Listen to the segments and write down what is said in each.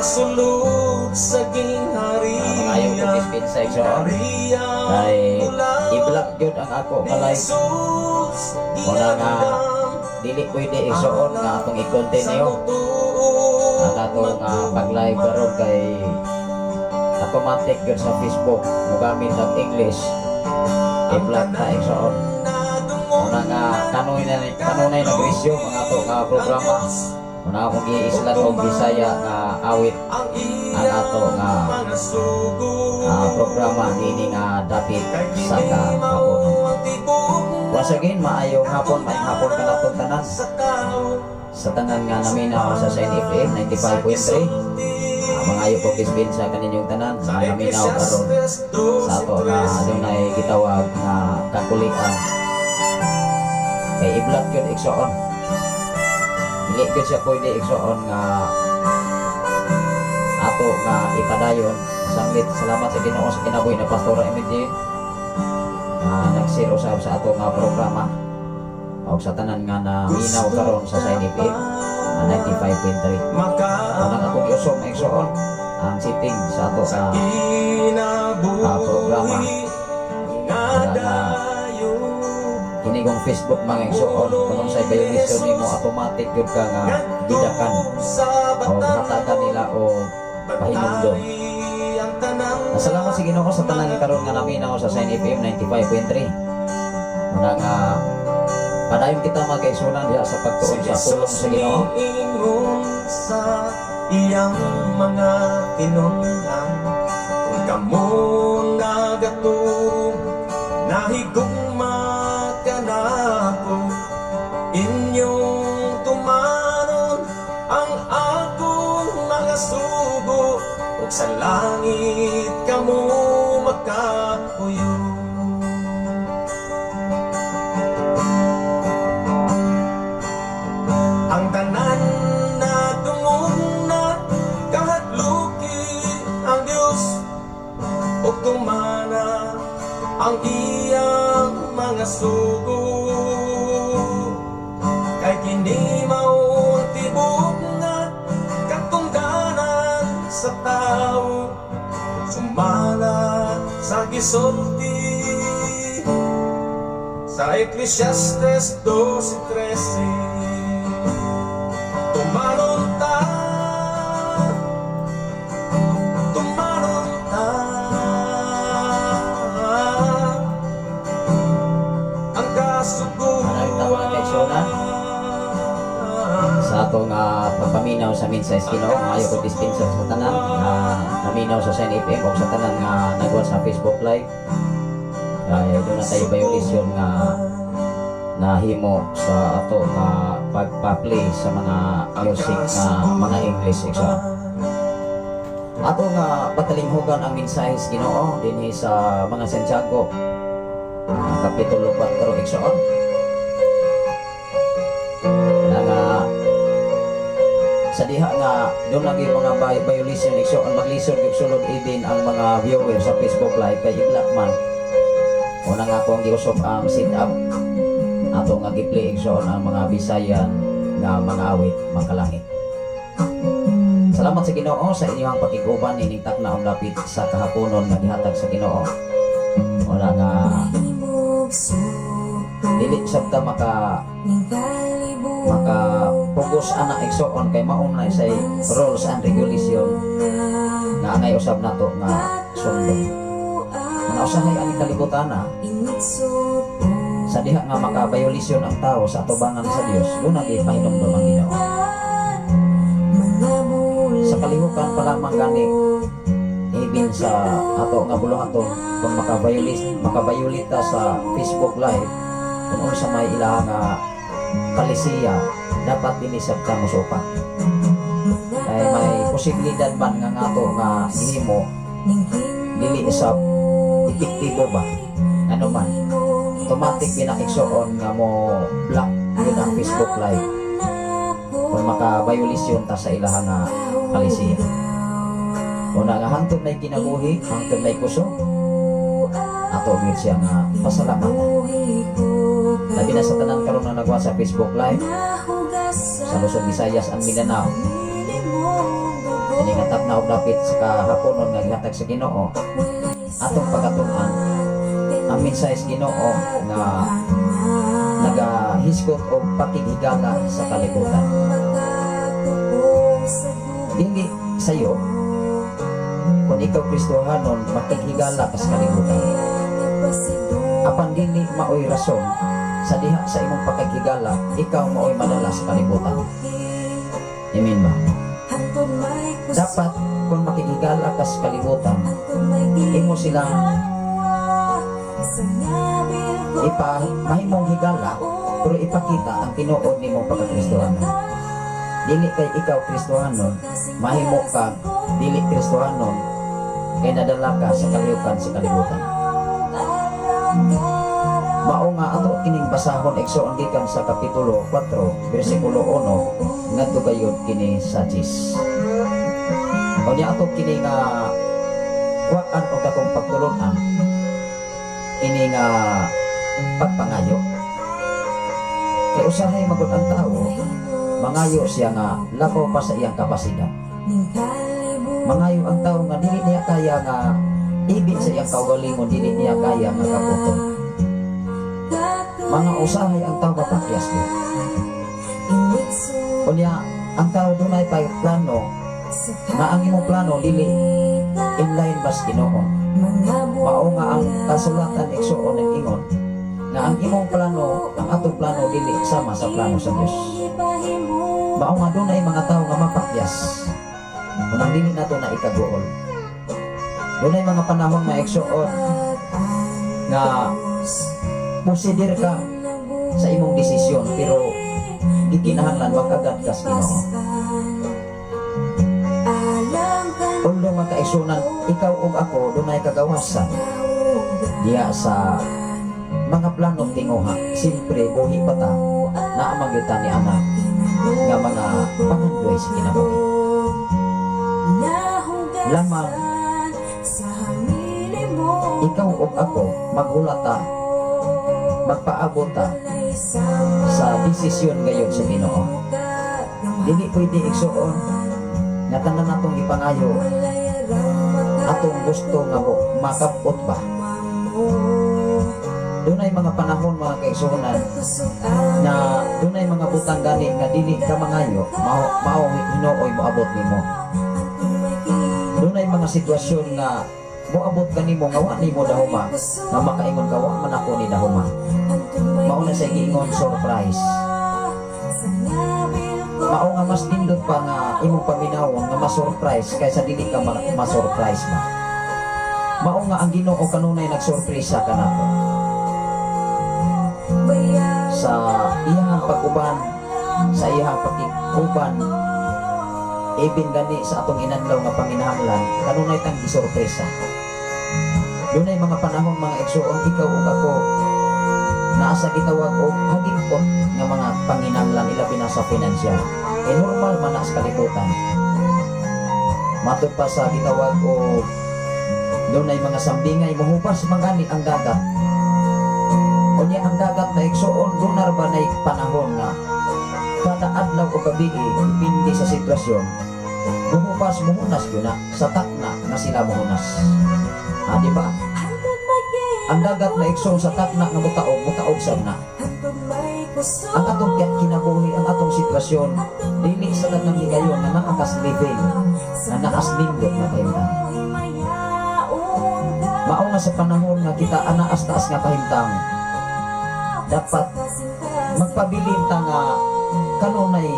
Makasulod sa Mga ayaw ko gingharian. Dispensa, igsoon. Hariang Kay bulawan i-block gyud ang ako ni nga live. Jesus Muna nga giandam dili pwede, igsoon, nga atong sa i-continue mutuo ang atong pag-live karon kay automatic gyud sa Facebook mogamit ang English, i-block na, igsoon. Una nga kanunay nag-resume ang ato nga programa. Una akong giislan og Bisaya nga awit ang ang ato nga mga sugo programa niini nga dapit kay sa kini mao kahaponon. Ang tibok Once again, maayong hapon, maayong hapon kanatong tanan sa tao sa tanan nga naminaw sa Shine FM 95.3. Mga ayo ko dispensa kaninyong tanan sa nga naminaw karon Ecclesiastes sa ato nga adunay gitawag nga kakulian. Kay i-block yun, igsoon. Dili gyud siya pwede, igsoon, nga ato nga ipadayon. Sanglit salamat sa Ginoo sa kinabuhi na Pastora Emily nga nag-share usab sa ato nga programa og sa tanan nga naminaw karon sa Shine FM 95.3. Maka Unang akong iusom, igsoon, ang setting sa ato sa nga programa. Kinabuhi nga Wala na. Dayon Kini kong Facebook, mga igsoon, kung sa violation nimo, automatic gyud ka nga gidakan sa o hatagan nila o pahinumdom. Bantay ang tanan. Salamat sa Ginoo sa tanan karon nga naminaw sa Shine FM 95.3. Una nga padayon kita magkaigsunan diha sa pagtuon Si sa pulong Jesus sa Ginoo. Niingon sa iyang mga tinun-an, kung kamo nagatuo, nahigugma kanako, inyong tumanon ang akong mga sugo ug sa langit kamo makapuyo. Ang tanan na tungod na kahadluki ang Dios ug tumana ang iyang mga sugo kay kini mao ang tibok nga katungdanan sa tao sumala sa gisulti sa Eclesiastes 12:13. Tumanon ta, tumanon ta ang kasuguan. Maraming ta, mga kaigsuonan, sa atong pagpaminaw sa mensahe sa Ginoo. Maayo ko dispensa sa tanan nga naminaw sa Shine FM o sa tanan nga nagwatch sa Facebook Live. Kay duna tayo violation nga nahimo sa ato nga pagpa-play sa mga music na mga English, igsoon. Ato nga patalinghugan ang mensahe sa Ginoo dinhi sa mga Santiago, Kapitulo 4, igsoon. Na nga sa diha nga duna lagi mga violation, igsoon, maglisod gyud sulod even ang mga viewer sa Facebook Live kay i-block man. Una nga akong giusop ang sit up, ato nga gi-play, igsoon, ang mga Bisayan nga mga awit makalangit. Salamat sa Ginoo sa inyong pakiguban ining takna ang dapit sa kahaponon nga gihatag sa Ginoo. Wala nga dili sabta maka maka pugos ana, igsoon, kay maon na say rules and regulation nga angay usab nato nga sundon. Nga usahay ani kalibutan na sa diha nga maka-violation ang tao sa atubangan sa Dios, duna gyud pahinumdom ang Ginoo. Sa kalihukan pa lamang gani, even sa ato nga buluhaton, kung maka-violate ta sa Facebook Live, kung unsa may ila nga palisiya, dapat dili sabta mosupa. Kay may posibilidad man nga ngato nga gihimo dili sa epektibo ba, ano man, automatic pinaigsoon nga mo block yun ang Facebook Live kung maka-violation ta sa ilaha nga palisiya. Una nga hangtod nay kinabuhi, hangtod nay kusog, ato gyud siya nga pasalamatan. Labi na sa tanan karon na nagwa sa Facebook Live sa Luzon, Visayas and Mindanao. Kini nga takna og dapit sa kahaponon nga gihatag sa Ginoo, atong pagkatun-an ang mensahe sa Ginoo nga nagahisgot og pakighigala sa kalibutan. Dili sayo kung ikaw Kristohanon, makighigala ka sa kalibutan. Apan dili maoy rason sa diha sa imong pagkahigala, ikaw maoy madala sa kalibutan. Amen ba? Dapat kung makighigala ka sa kalibutan, imo silang ipa mahimong higala, pero ipakita ang tinuod nimong pagkakristohanon. Dili kay ikaw Kristohanon, mahimo ka dili Kristohanon kay nadala ka sa kalihukan sa kalibutan. Mao nga ato kining basahon, igsoon, gikan sa kapitulo 4 bersikulo 1 ngadto gayud kini sa 10. Unya ato kini nga kuhaan og akong pagtulon-an ini nga pagpangayo. Kay usahay magud ang tao, mangayo siya nga lakaw pa sa iyang kapasidad. Mangayo ang tao nga dili niya kaya, nga ibig sa iyang kaugalingon dili niya kaya nga kabuton. Mga usahay ang tao mapakyas gyud. Unya ang tao dunay pay plano nga ang imong plano dili inline bas Ginoo. Mao nga ang kasulatan, igsuon, nag-ingon nga ang imong plano, ang atong plano dili sama sa plano sa Dios. Mao nga dunay mga tao nga mapakyas kung ang dili nato na ikaguol. Dunay mga panahon nga, igsuon, nga posidir ka sa imong desisyon, pero gikinahanglan mag-agad ka sa Ginoo. Although, mga kaigsunan, ikaw ug ako dunay kagawasan diya sa mga planong tinguha. Siyempre, buhi pa ta, naa man gyud ta ni ana nga mga pangandoy sa kinabuhi. Lamang ikaw ug ako maghulata, magpaabot ta sa desisyon gayon sa Ginoo. Dili pwede, igsuon, nga tanan natong ipangayo atong gusto nga mo makabot ba. Dunay mga panahon, mga kaigsuonan, na dunay mga butang gani nga dili ka mangayo, mao mao hinooy moabot nimo. Dunay mga sitwasyon nga moabot kanimo nga wa nimo dahuma, nga makaingon ka, "Wa man ako ni dahuma." Mao na sa giingon surprise. Mao nga mas nindot pa nga imong paminawon nga ma-surprise kaysa dili ka ma-surprise ba. Mao nga ang Ginoo kanunay nagsurpresa kanato sa iyang pag-uban, sa iyang pakig-uban, even gani sa atong inadlaw nga panginahanglan, kanunay tang gisorpresa. Dunay mga panahon, mga igsuon, ikaw ug ako naa sa gitawag og hagipot nga mga panginahanglan, ilabi na sa financial. Eh normal man na sa kalibutan. Matud pa sa gitawag og dunay mga sambingay, mohubas man gani ang dagat. Unya ang dagat na, igsuon, dunar ba nay panahon nga kada adlaw o gabi, depende sa sitwasyon, muhupas, muhunas yun na sa takna nga sila muhunas. Ah, di ba? Ang dagat na, igsoon, sa takna nga mutaog, mutaog sad na. Ang atong kinabuhi, ang atong sitwasyon, dili sa tanang higayon nga naa kas level nga naas nindot nga kahimtang. Mao nga sa panahon nga kita anaas taas nga kahimtang, dapat magpabilin ta nga kanunay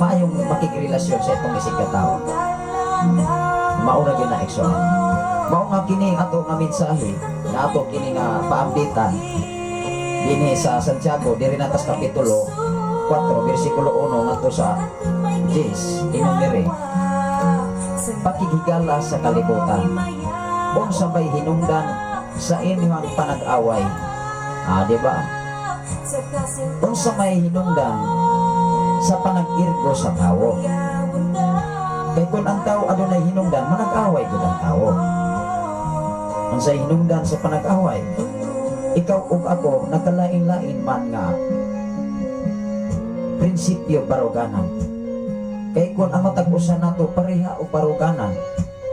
maayong makigrelasyon sa itong isig ka tao. Mao ra gyud na, igsoon. Mao nga kini ato nga mensahe nga ato kini nga paambitan dinhi sa Santiago diri na tas kapitulo 4 bersikulo 1 ngadto sa 10, ingon diri, pakighigala sa kalibutan. Unsa bay hinungdan sa inyong panag-away? Ah, di ba? Unsa may hinungdan sa panag-irgo sa tawo? Kay kung ang tao adunay hinungdan, manag-away gud ang tao. Unsay hinungdan sa panag-away? Ikaw ug ako nagkalain-lain man nga prinsipyo baruganan. Kay kung ang matag usa nato pareha og baruganan,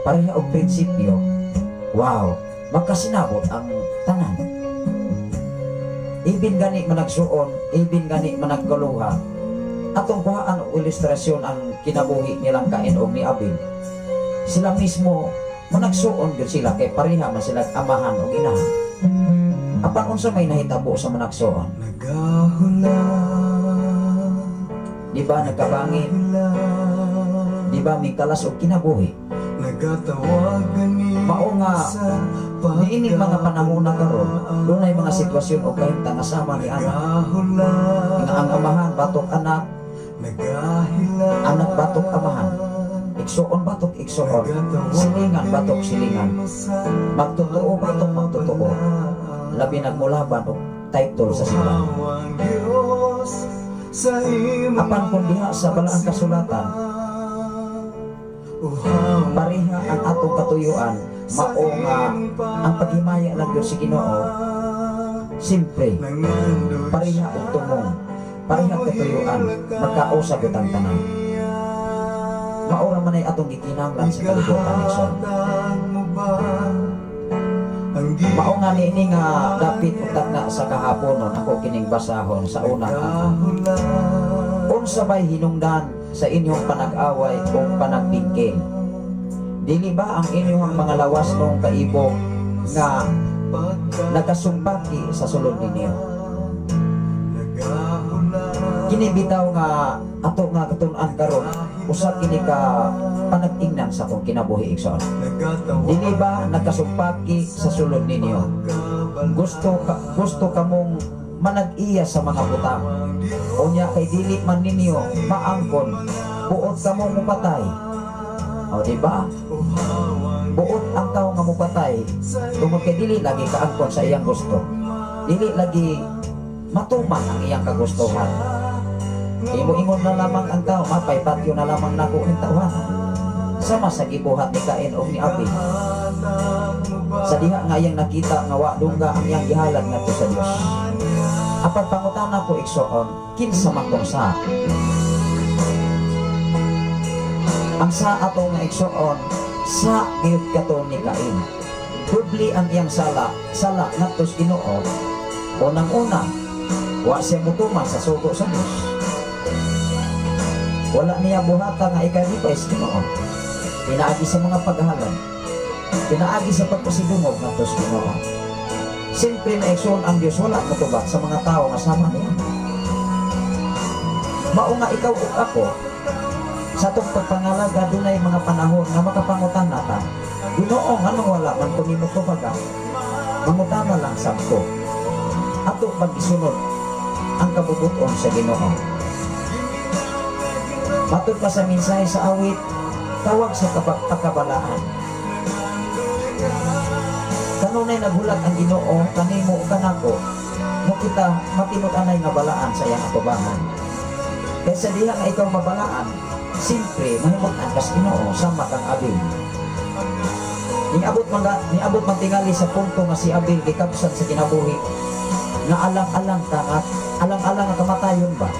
pareha og prinsipyo, wow, magkasinabot ang tanan. Ibin gani managsuon, ibin gani managkaluha, atong kuhaan og ilustrasyon ang kinabuhi nilang Cain og ni Abel. Sila mismo managsuon gyud sila kay pareha man sila amahan og inahan. Apan unsa may nahitabo sa managsuon? Nagahula. Di ba nagkabangin? Di ba mikalas og kinabuhi? Nagatawag gani Mao nga, sa niining mga panahon na karon, dunay mga sitwasyon o kahimtang nga sama ni anak. Nagahula. Nga ang amahan batok anak, Nagahila. Anak batok amahan, igsuon batok igsuon, silingan batok silingan, magtotoo batok magtotoo, labi nagmulaban og title sa simbahan. Apan kung diha sa balaang kasulatan, pareha ang atong katuyuan, mao nga ang paghimaya lang gyud sa Ginoo, simpre, pareha og tumong, pareha katuyuan, magkausap gyud ang tanan. Mao ra man ay atong gikinahanglan sa kalibutan, igsoon. Mao nga niini nga dapit utak na sa kahaponon ako kining basahon sa unang aklat. Unsa bay hinungdan sa inyong panag-away o panagbingkil? Dili ba ang inyong mga lawas nung kaibok nga nagasumpaki sa sulod ninyo? Kini bitaw nga ato nga katun-an karon, usa kini ka panag-ingnan sa atong kinabuhi, igsoon. Dili ba nagkasumpaki sa sulod ninyo? Gusto kamong manag-iya sa mga butang. Unya kay dili man ninyo maangkon, buot kamong mupatay. O, di ba? Buot ang tao nga mupatay tungod kay dili lagi kaangkon sa iyang gusto. Dili lagi matuman ang iyang kagustuhan. Imo ingon na lamang ang tao, mapay patyo na lamang nako ning tawhan. Sama sa gibuhat ni Cain og ni Abel. Sa diha nga iyang nakita nga wa dungga ang iyang gihalad ngadto sa Dios. Apan pangutana ko, igsoon, kinsa man tong sa? Ang sa ato nga, igsoon, sa gayud kato ni Cain. Dubli ang iyang sala ngadto sa Ginoo. Unang-una, wa siya mutuman sa sugo sa Dios. Wala niya buhata nga ikalipay sa Ginoo. Pinaagi sa mga paghalad. Pinaagi sa pagpasidungog ngadto sa Ginoo. Siyempre na, igsoon, ang Dios wala motubag sa mga tao nga sama niya. Mao nga ikaw ug ako sa atong pagpangalaga, dunay mga panahon nga makapangutana ta. "Ginoo, nganong wala man ko nimo tubaga?" Mangutana lang sab ko. Ato bang gisunod ang kabubut-on sa Ginoo? Matod pa sa mensahe sa awit, tawag sa pagkabalaan. Kanunay naghulat ang Ginoo kanimo ug kanako mo kita matinud-anay nga balaan sa iyang atubangan. Kaysa diha nga ikaw mabalaan, simpre mahimut-an kas Ginoo sama kang Abel. Niabot man tingali sa punto nga si Abel gikabsat sa kinabuhi nga alang-alang ka nga alang-alang nga kamatayon ba?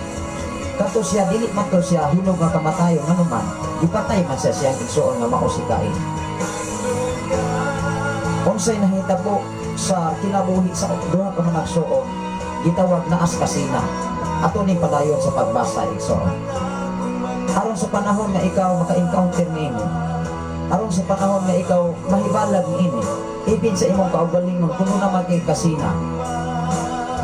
Kato siya, dili man to siya hinog nga kamatayon, ngano man gipatay man siya siyang igsuon nga mao si Cain. Unsay nahitabo sa kinabuhi sa duha ka managsuon, gitawag na as kasina. Ato ning padayon sa pagbasa, igsoon. Aron sa panahon nga ikaw maka-encounter niini, aron sa panahon nga ikaw mahibalag niini, ibig sa imong kaugalingon kuno na magay kasina.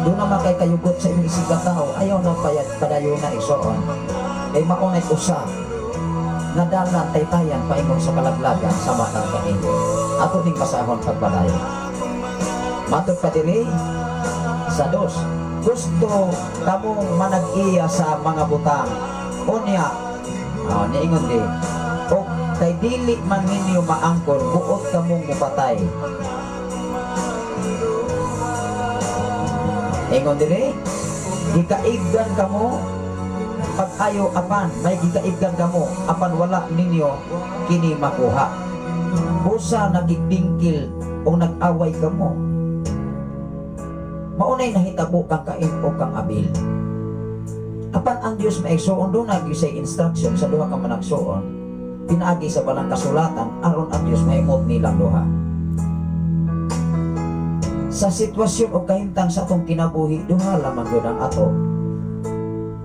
Doon naman kay kayugot sa imong isig tao, ayaw na payat padayon na, igsoon. Kay mao na'y usa nga dalan taytayan paingon sa kalaglagan sama kang Cain. Ato ning basahon pagpadayon. Matod pa diri sa dos, gusto kamong manag-iya sa mga butang. Unya, niingon di, o kay dili man ninyo maangkon, buot kamong mupatay. Ingon diri, gikaigdan kamo pag-ayo apan may gikaigdan kamo apan wala ninyo kini makuha. Busa nagibingkil o nag-away kamo. Maunay nahitabo kang Cain o kang Abel. Apan ang Dios, mga igsoon, duna gyud say instruction sa duha ka managsuon pinaagi sa balang kasulatan aron ang Dios mahimot nilang duha. Sa sitwasyon o kahimtang sa atong kinabuhi, duha lamang gyud ang ato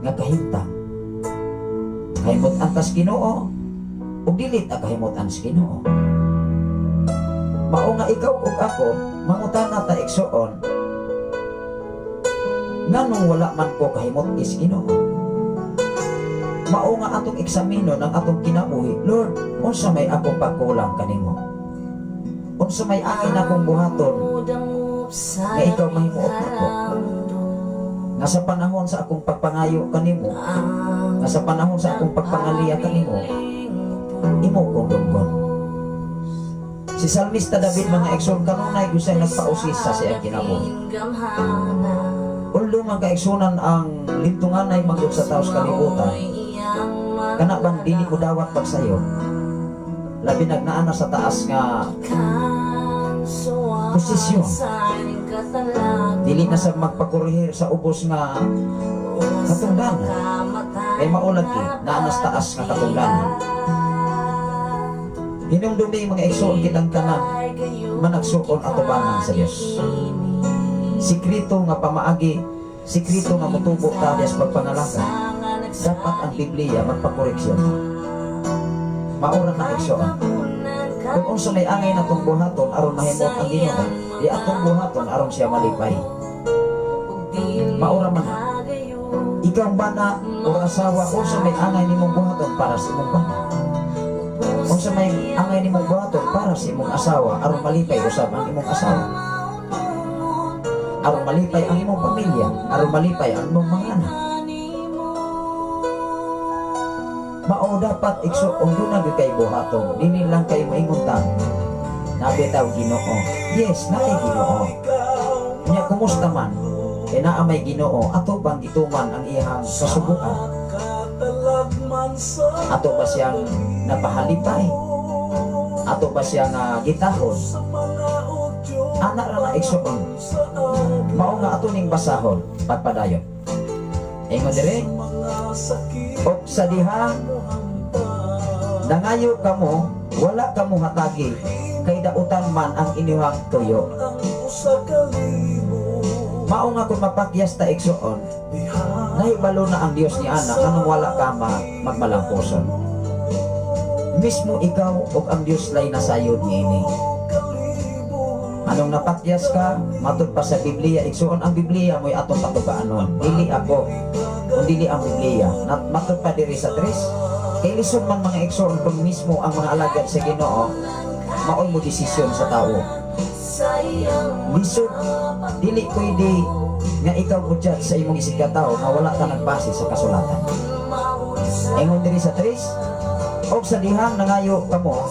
nga kahimtang: kahimot-an tas Ginoo o dili ta kahimot-an sa Ginoo. Mao nga ikaw ug ako, mangutana ta, igsoon, nganong wala man ko kahimot is Ginoo? Mao nga atong eksamino ng atong kinabuhi. Lord, unsa may akong pagkulang kanimo? Unsa may akin akong buhaton nga ikaw mahimuot nako? Nga sa panahon sa akong pagpangayo kanimo, nga sa panahon sa akong pagpangaliya kanimo, imo kong dunggon. Si Salmista David, mga igsoon, kanunay gyud siya nagpausisa sa iyang kinabuhi. Although, mga kaigsunan, ang lintunganay manggod sa tao sa kalibutan, kana bang dili ko dawat pagsayo, labi nag naa na sa taas nga posisyon, dili na sa magpakorehir sa ubos nga katungdanan, kay mao lagi naa na sa taas nga katungdanan. Hinumdumi, mga igsoon, kitang tanan managsuon atubangan sa Dios. Sikreto nga pamaagi, sikreto nga motubo ta sa pagpangalaga, dapat ang Biblia magpakoreksyon. Mao ra na, igsoon. Kung unsa may angay natong buhaton aron mahimot ang Ginoo, di atong buhaton aron siya malipay. Mao ra man na. Ikaw, bana o asawa, unsa may angay nimong buhaton para sa imong bana? Unsa may angay nimong buhaton para sa imong asawa aron malipay usab ang imong asawa? Aron malipay ang imong pamilya, aron malipay ang imong mga anak. Mao dapat, igsoon, duna gyud kay buhaton. Dili lang kay moingon ta, "Naa bitaw Ginoo." Yes, naay Ginoo. Nya kumusta man? Kay naa may Ginoo, ato bang gituman ang iyang kasuguan? Ato ba siyang napahalipay? Ato ba siyang gitahod? Ana ra na, igsoon. Mao nga ato ning basahon pagpadayon. Ingon dire, "Og sa diha nangayo kamo, wala kamo hatagi kay dautan man ang inyong tuyo." Mao nga kung mapakyas ta, igsoon, nahibalo na ang Dios ni ana anong wala ka magmalangkoson. Mismo ikaw ug ang Dios lay nasayod niini. Anong napakyas ka, matud pa sa Biblia, igsoon, ang Biblia mo'y atong patubaanon. Dili ako, kung dili ang Biblia. Nat matud pa diri sa tres, kay lisod man, mga igsoon, kung mismo ang mga alagad sa Ginoo maoy mo desisyon sa tao. Lisod, dili pwede nga ikaw mo judge sa imong isig tao nga wala ka nagbase sa kasulatan. Ingon diri sa tres, "Og sa dihang nangayo kamo,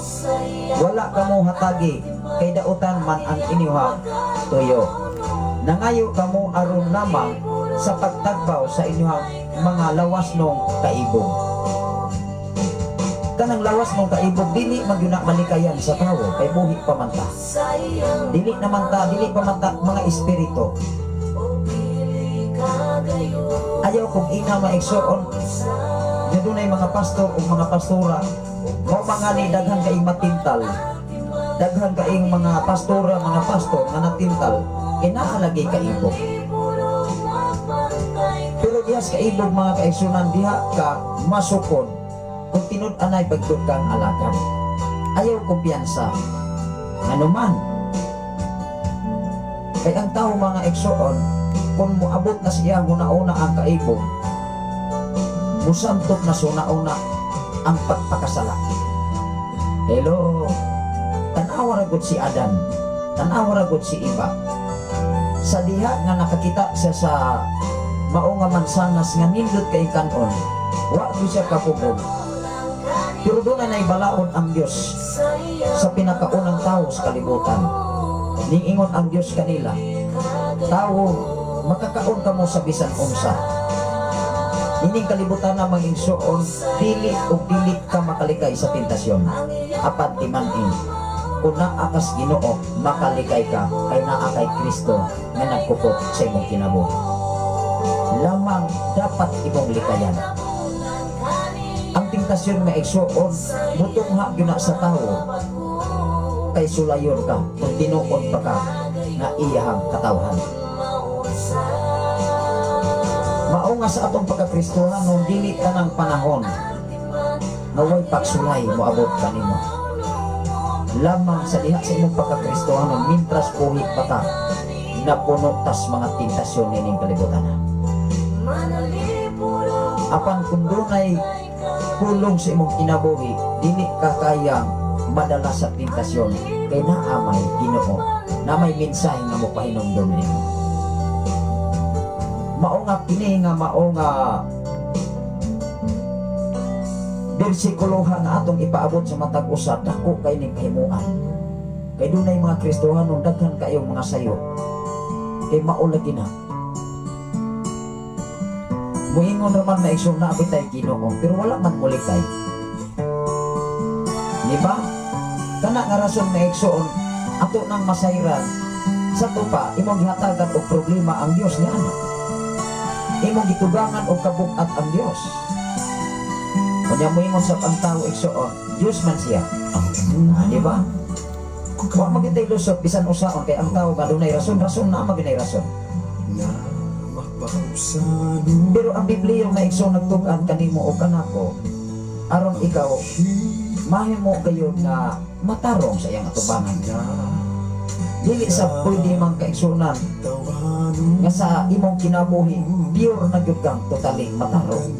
wala kamo hatagi kay dautan man ang inyong tuyo. Nangayo kamo aron lamang sa pagtagbaw sa inyong mga lawas nong kaibog." Kanang lawas mong kaibog, dili man gyud na malikayan sa tawo kay buhi pa man ta. Dili naman ta, dili pa man ta mga espiritu. Ayaw kong ina, mga igsoon, nga dunay mga pastor o mga pastora mao mga ni daghan kaing matintal. Daghan kaing mga pastora, mga pastor nga natintal kay naa lagi kaibog. Pero diha sa kaibog, mga kaigsunan, diha ka masukon kung tinud-anay pagdud kang alagad. Ayaw kumpiyansa. Ano man. Kay ang tao, mga igsoon, kung moabot na siya huna-una ang kaibog, musantok na suna-una ang pagpakasala. Hello. Tanawa ra gud si Adan. Tanawa ra gud si Eva. Sa diha nga nakakita siya sa mao nga mansanas nga nindot kay kanon, wa gyud siya kapugong. Pero duna nay balaod ang Dios sa pinakaunang tao sa kalibutan. Niingon ang Dios kanila, "Tao, makakaon kamo sa bisan unsa." Ining kalibutan na, mga igsoon, dili ug dili ka makalikay sa tentasyon. Apan timan-i, kung naa kas Ginoo, makalikay ka kay naa kay Kristo nga nagkupot sa imong kinabuhi. Lamang dapat imong likayan. Ang tentasyon, mga igsuon, mutungha gyud na sa tawo kay sulayon ka kung tinuod pa ka nga iyahang katawhan. Mao nga sa atong pagkakristohanon, dili tanang panahon nga way pagsulay moabot kanimo. Lamang sa diha sa imong pagkakristohanon, mintras buhi pa ka, napuno tas mga tentasyon nining kalibutan. Apan kung dunay pulong sa imong kinabuhi, dili ka kayang madala sa tentasyon kay naa may Ginoo na may mensahe nga mopahinumdom nimo. Mao nga kini nga mao nga bersikuloha nga atong ipaabot sa matag usa, dako kay ning kahimuan. Kay dunay mga Kristohanon, daghan kayong mga sayo. Kay mao lagi na. Muingon raman na, igsoon, naa bitay Ginoo, pero wala man mulikay. Di ba? Kana nga rason na, igsoon, ato nang masayran sa tupa imong gihatagan og problema ang Dios nga ana. Imong gitugangan og kabug-at ang Dios. Unya moingon sa ang tao, igsoon, Dios man siya. Ah, di ba? Wa magitay lusot bisan usaon kay ang tao nga dunay rason, rason na maginay rason. Pero ang Biblia nga, igsoon, nagtug-an kanimo o kanako aron ikaw mahimo kayo nga matarong sa iyang atubangan. Dili sa pwede man kaigsunan nga sa imong kinabuhi pure na gyud kang totally matarong.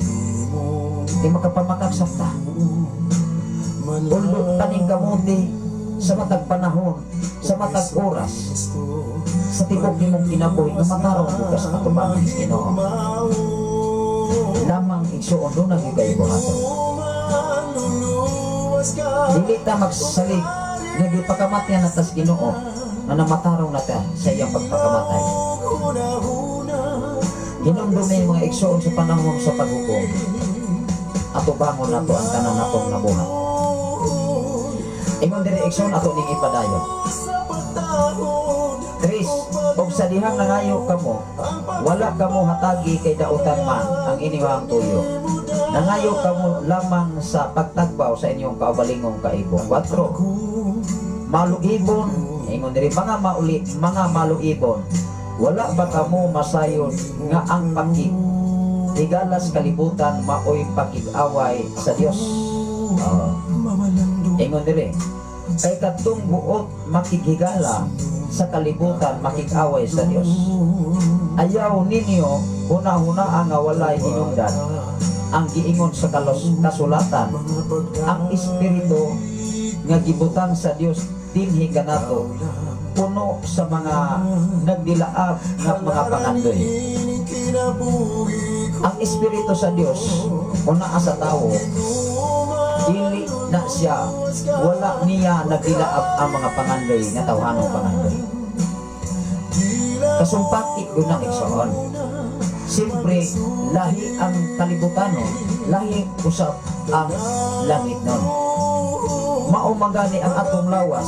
Di makapamakak ta. Ulo taning kamuti sa matag panahon, sa matag oras, sa tibok nimong kinabuhi nga matarong gyud ka sa atubangan sa Ginoo. Lamang, igsuon, duna gyud kay buhaton. Dili ta magsalig nga gipakamatyan na tas Ginoo nga namatarong na ta sa iyang pagpakamatay. Hinumdum na yung mga igsoon sa panahon sa paghukom. Ato bangon nato ang tanan natong nabuhat. Ingon diri, igsoon, ato ning ipadayon. Tres, og sa dihang nangayo kamo, wala kamo hatagi kay dautan man ang inyong tuyo. Nangayo kamo lamang sa pagtagbaw sa inyong kaugalingong kaibong. Kwatro, maluibon, ingon diri, mga mauli, mga maluibon, wala ba kamo masayon nga ang pakig higalas kalibutan maoy pakig-away sa Dios? Ingon diri, kay kadtong buot makighigala sa kalibutan makig-away sa Dios. Ayaw ninyo huna-huna nga walay hinungdan ang giingon sa kalos kasulatan, ang espiritu nga gibutang sa Dios dinhi kanato puno sa mga nagdilaab nga mga pangandoy. Ang espiritu sa Dios kung naa sa tawo, dili na siya, wala niya nagdilaab ang mga pangandoy nga tawhanong pangandoy. Kasumpati yun ang, igsoon. Siyempre, lahi ang kalibutanon, lahi usab ang langit nun. Mao magani ang atong lawas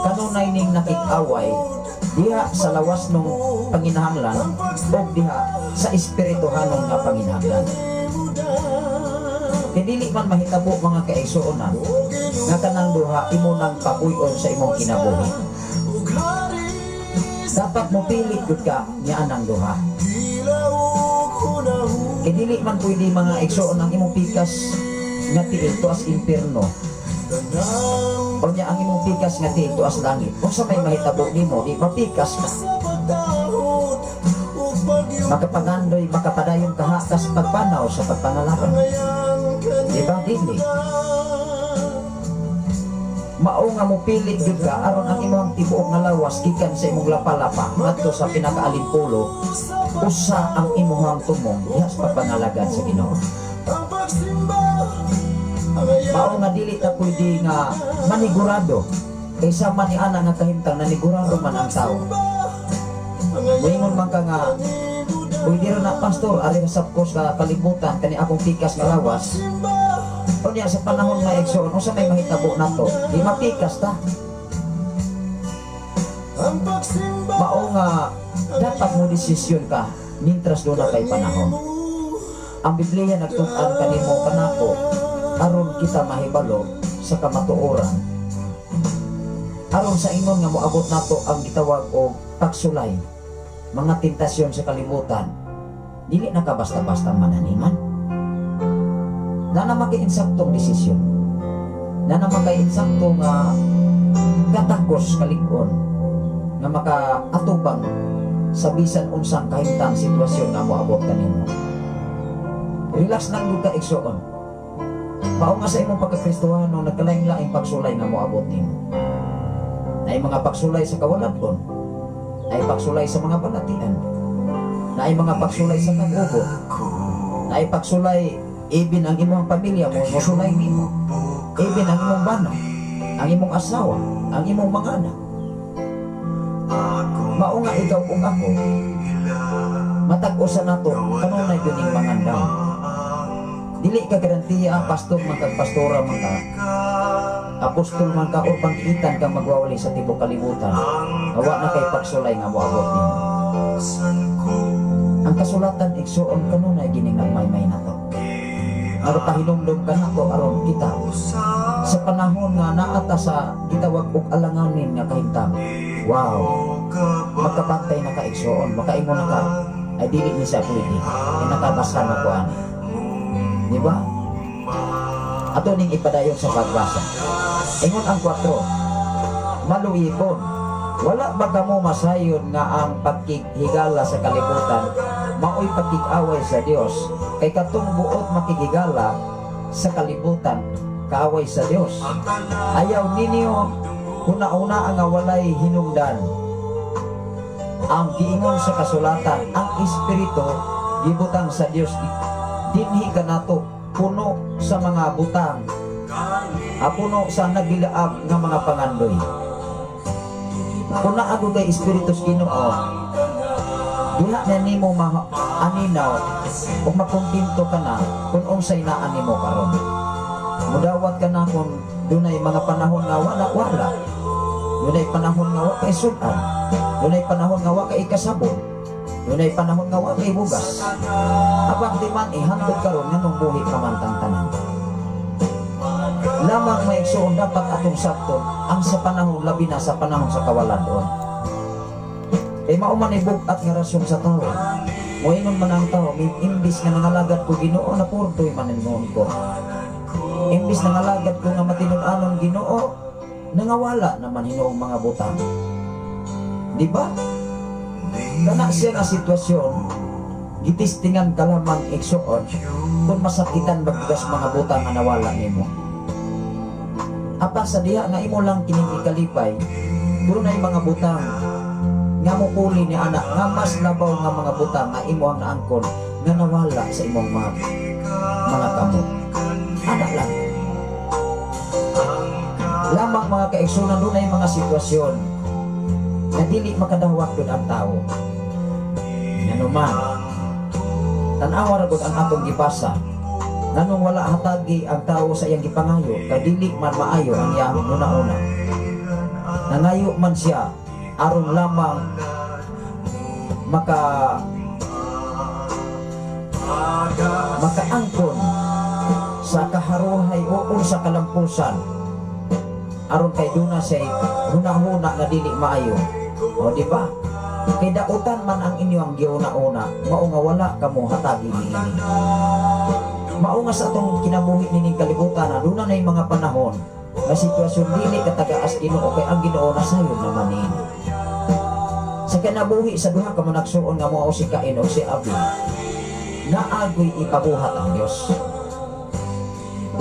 kanunay ning nakig-away diha sa lawas nung panginahanglan o diha sa espirituhanon nga panginahanglan. Kay dili man mahitabo, mga kaigsuonan, nga kanang duha imo nang pabuy-on sa imong kinabuhi. Dapat mo pili gyud ka niya anang duha. Kay dili man pwede, mga igsoon, ang imong pikas nga tiil tuas impierno o niya ang imong pikas nga tiil tuas langit. Unsa may mahitabo nimo? Di mapikas ka. Makapangandoy, makapadayon ka hakas pagpanaw sa pagpangalakad. Di ba? Dili. Mao nga mopili gyud ka aron ang imong tibuok nga lawas gikan sa imong lapa-lapa ngadto sa pinakaalimpulo usa ang imong tumong diha sa pagpangalagad sa Ginoo. Mao nga dili ta pwede nga manigurado kaysa man ni ana nga kahimtang nanigurado man ang tao. Moingon man ka nga pwede ra na, pastor, ari sa ko sa kalibutan kani akong pikas nga lawas. Unya sa panahon nga, igsoon, unsa may mahitabo nato? Di mapikas ta. Mao nga dapat mo desisyon ka. Mintras duna kay panahon. Ang Biblia nagtun-an kanimo, kanako, aron kita mahibalo sa kamatuoran. Aron sa ingon nga moabot nato ang gitawag og pagsulay, mga tentasyon sa kalibutan, dili na ka basta-basta mananiman. Na naman kay insaktong desisyon. Na naman kay insakto nga katakos kalig-on nga makaatubang sa bisan unsang kahimtang sitwasyon nga moabot kanimo. Relax lang gyud ka, igsuon. Mao nga sa imong pagkakristohano, nagkalain-laing pagsulay nga moabot nimo. Naay mga pagsulay sa kawaladon, naay pagsulay sa mga balatian, naay mga pagsulay sa kag-ubo, naay pagsulay even ang imong pamilya mo mosulay nimo, even ang imong bana, ang imong asawa, ang imong mga anak. Mao nga ikaw ug ako, matag usa nato kanunay gyud ning mangandam. Dili ka garantiya, pastor man kag pastora man ka, apostol man ka, o panggiitan ka magwawali sa tibok kalibutan, wa na kay pagsulay nga moabot nimo. Ang kasulatan, igsuon, kanunay gining nagmaymay nato. Nagpahinumdum ka nato aron kita sa panahon nga naata sa gitawag og alanganin nga kahimtang. Wow, makabantay na ka, igsuon, makaingon na ka, "Ay, dili ni siya pwede, ay nakabasa na ko ani." Di ba? Ato ning ipadayon sa pagbasa. Ingon ang 4, "Maluibon, wala ba kamo masayon nga ang pagkighigala sa kalibutan maoy pagkig-away sa Dios? Kay katong buot makighigala sa kalibutan, kaaway sa Dios. Ayaw ninyo huna-huna nga walay hinungdan ang giingon sa kasulatan, ang Espiritu gibutang sa Dios dinhi kanato puno sa mga butang, puno sa nagilaab nga mga pangandoy." Kung naa kay Espiritu sa Ginoo, diha na nimo aninaw ug makontento ka na kung unsay naa nimo karon. Mudawat ka na kung dunay mga panahon nga wala wala. Dunay panahon nga wa kay sudan. Dunay panahon nga wa kay kasabon. Dunay panahon nga wa kay bugas. Apang di man ihantod karon, nganong buhi pa man tang tanan. Lamang, mga igsoon, dapat atong sabton ang sa panahon, labi na sa panahon sa kawaladon. Eh mao man ay bug-at nga rason sa tao. Moingon man ang tao, imbis nga nangalagad ko Ginoo, napurtoy man noon ko. Imbis nangalagad ko nga matinud-anon Ginoo, nangawala naman hinuong mga butang. Di ba? Kana siya nga sitwasyon, gitistingan ka lamang, igsuon, kung masakitan baggas mga butang nga nawala nimo. Apa sa diha nga imo lang kining ikalipay, dunay mga butang nga mupuli ni anak nga mas labaw nga mga butang nga imo ang naangkon nga nawala sa imong mga kamot. Ana lang. Lamang, mga kaigsunan, dunay mga sitwasyon nga dili makadawat gud ang tao. Nganuman, tan-awa ra gud ang atong gibasa. Nganong wala hatagi ang tao sa iyang gipangayo? Kay dili man maayo ang iyang una-una. Nangayo man siya aron lamang makaangkon sa kaharuhay o sa kalampusan, aron kay duna say huna-huna nga dili maayo. O di ba? Kay dautan man ang inyong giuna-una, mao nga wala kamo hatagi niini. Mao nga sa atong kinabuhi nining kalibutan na duna nay mga panahon nga sitwasyon dili katagaas Ginoo, kay ang Ginoo nasayod naman niini. Sa kinabuhi sa duha ka managsuon nga mao si Cain o si Abel, naagoy ipabuhat ang Dios.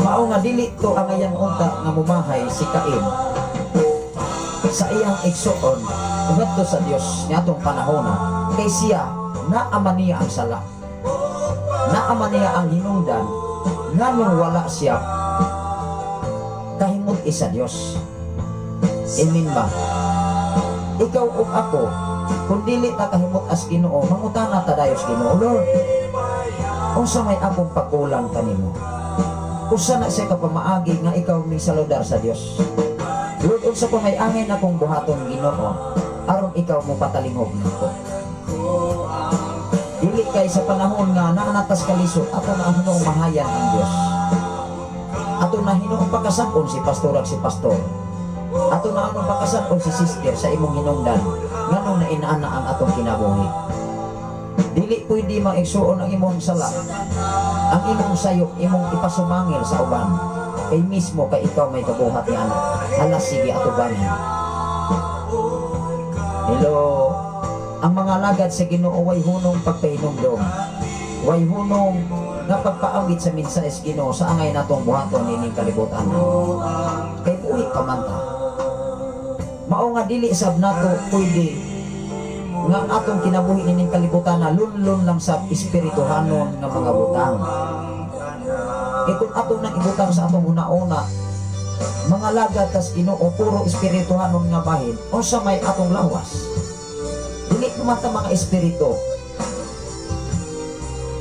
Mao nga dili to ang ayan unta nga mumahay si Cain sa iyang igsuon ngadto sa Dios niadtong panahona, kay siya naaman niya ang sala. Naaman niya ang hinungdan nganong wala siya kahimut sa Dios. Amen ba? Ikaw ug ako, kung dili ta kahimot as Ginoo, mangutana ta dayon sa Ginoo, "Lord, unsa may akong pagkulang kanimo?" Usa na siya ka pamaagi nga ikaw may saludar sa Dios. "Lord, unsa pa may angay akong buhaton, Ginoo, aron ikaw mo patalingog nako?" Dili kay sa panahon nga naa na tas kalisod, ato na hinuong mahayan ang Dios. Ato na hinuong pakasakon si pastor ag si pastor. Ato na anong pakasakon si sister sa imong hinungdan nganong nainaana ang atong kinabuhi. Dili pwede maigsuon ang imong sala. Ang imong sayop, imong ipasumangil sa uban. Kay mismo kay ikaw may kabuhat nga ano. Hala sige atubangan. Hello, ang mga alagad sa Ginoo way hunong pagpahinumdom. Way hunong nga pagpaawit sa mensahe sa Ginoo sa angay natong buhaton nining kalibutan. Kay buhi pa man ta. Mao nga dili sab nato pwede nga ang atong kinabuhi nining kalibutan na lunlun lang sa espirituhanon nga mga butang. Kay kung ato nang ibutang sa atong una-una, mga lagad tas Ginoo puro espirituhanon nga bahin, unsa may atong lawas? Dili naman ta mga espiritu.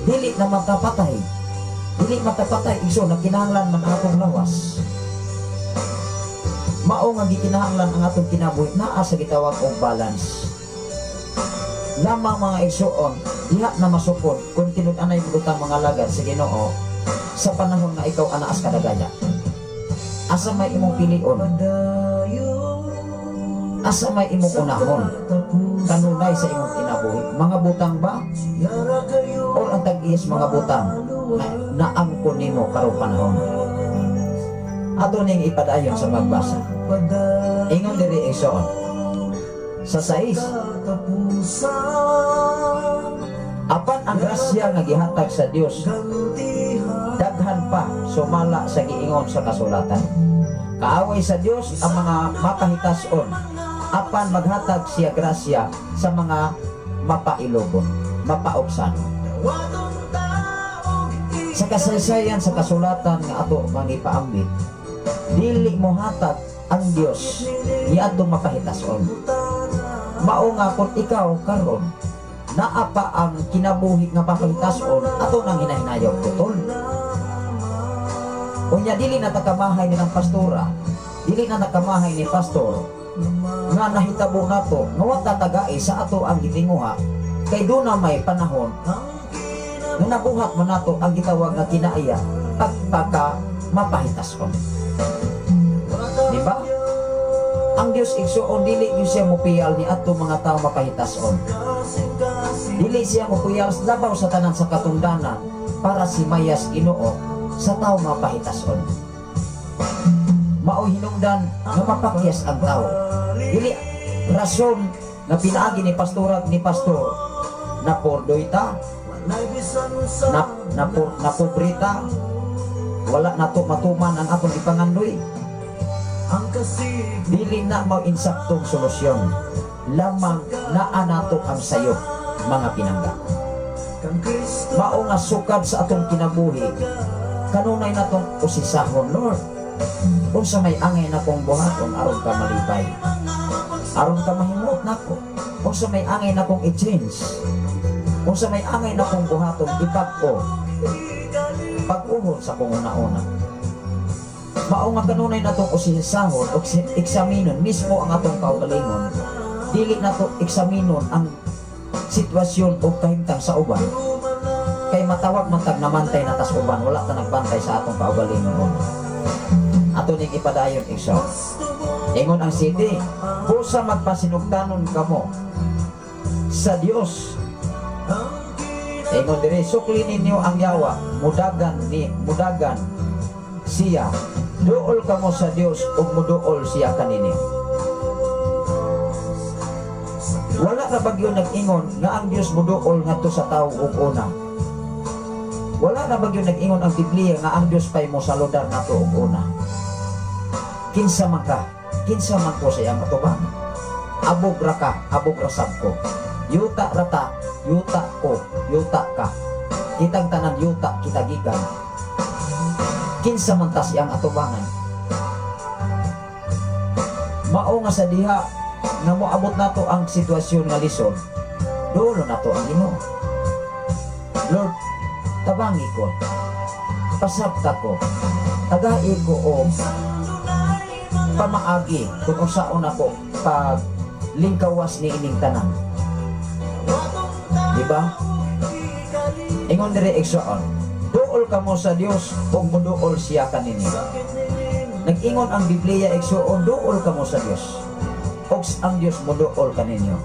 Dili naman ta patay. Dili man ta patay, iso nagkinahanglan man ang atong lawas. Mao nga gikinahanglan ang atong kinabuhi naa sa gitawag og balance. Lamang, mga igsuon, diha na masukod kung tinud-anay butang mga lagad sa Ginoo sa panahon nga ikaw anaas kadagaya. Asa may imong pilion? Asa may imong unahon? Kanunay sa imong kinabuhi? Mga butang ba? Or ang tag-iyas mga butang na naangkon nimo karong panahon? Ato ning ipadayon sa pagbasa. Ingon diri, igsoon. Sa 6, apan ang grasya nga gihatag sa Dios daghan pa sumala sa giingon sa kasulatan. Kaaway sa Dios ang mga mapahitason, apan maghatag siya grasya sa mga mapailobon, mapaupsan. Sa kasaysayan sa kasulatan nga ato mangipaambit, dili mo hatag ang Dios niadtong mapahitason. Mao nga kung ikaw karon naa pa ang kinabuhi nga papahitason, ato nang hinahinayog putol. Unya dili na takamahay ni ng pastora, dili na nakamahay ni pastor nga nahitabo nato nga wa tatagae sa ato ang gitinguha, kay doon na may panahon nga nabuhat mo nato ang gitawag nga kinaiya pagpaka mapahitason. Di ba? Ang Dios, igsuon, dili gyud siya mupiyal ni adto mga tawo mapahitason. Dili siya mupiyal labaw sa tanan sa katungdanan para si mayas Ginoo sa tawo mapahitason. Mao hinungdan nga mapakyas ang tao. Dili rason nga pinaagi ni pastora ni pastor na pordoy ta, na na, na pobreta, wala nato matuman ang atong ipangandoy. Dili na mao insaktong solusyon. Lamang naa nato ang sayop, mga pinangga. Mao nga sukad sa atong kinabuhi, kanunay natong usisahon, "Lord, unsa may angay nakong buhaton aron ka malipay? Aron ka mahimuot nako? Unsa may angay nakong i-change? Unsa may angay nakong buhaton ipag-o? Pag-uhon sa kong una-una." Mao nga kanunay natong usisahon o eksaminon mismo ang atong kaugalingon. Dili nato eksaminon ang sitwasyon o kahimtang sa uban. Kay matawag man tag namantay na tas uban, wala ta nagbantay sa atong kaugalingon una. Ato ning ipadayon, igsoon. Ingon ang 7, "Busa magpasinugtanon kamo sa Dios." Ingon diri, "Sukli ninyo ang yawa, mudagan ni mudagan siya. Duol kamo sa Dios ug muduol siya kaninyo." Wala na bagyo nag-ingon nga ang Dios muduol ngadto sa tawo ug una. Wala na bagyo nag-ingon ang Biblia nga ang Dios pay mo saludar nato og una. Kinsa man ka, kinsa man ko sa iyang atubang? Abog ra ka, abog ra sab ko. Yuta ra ta, yuta ko, yuta ka. Kitang tanan yuta kita gikan. Kinsa man ta sa iyang atubangan? Mao nga sa diha nga moabot nato ang sitwasyon nga lisod, duolo nato ang Ginoo. "Lord, tabangi ko. Pasabta ko. Tagai ko og pamaagi kung unsaon ako pag lingkawas ni ining tanan." Di ba? Ingon diri, igsoon, duol kamo sa Dios ug moduol siya kaninyo. Nag-ingon ang Biblia, igsoon, duol kamo sa Dios ug ang Dios moduol kaninyo.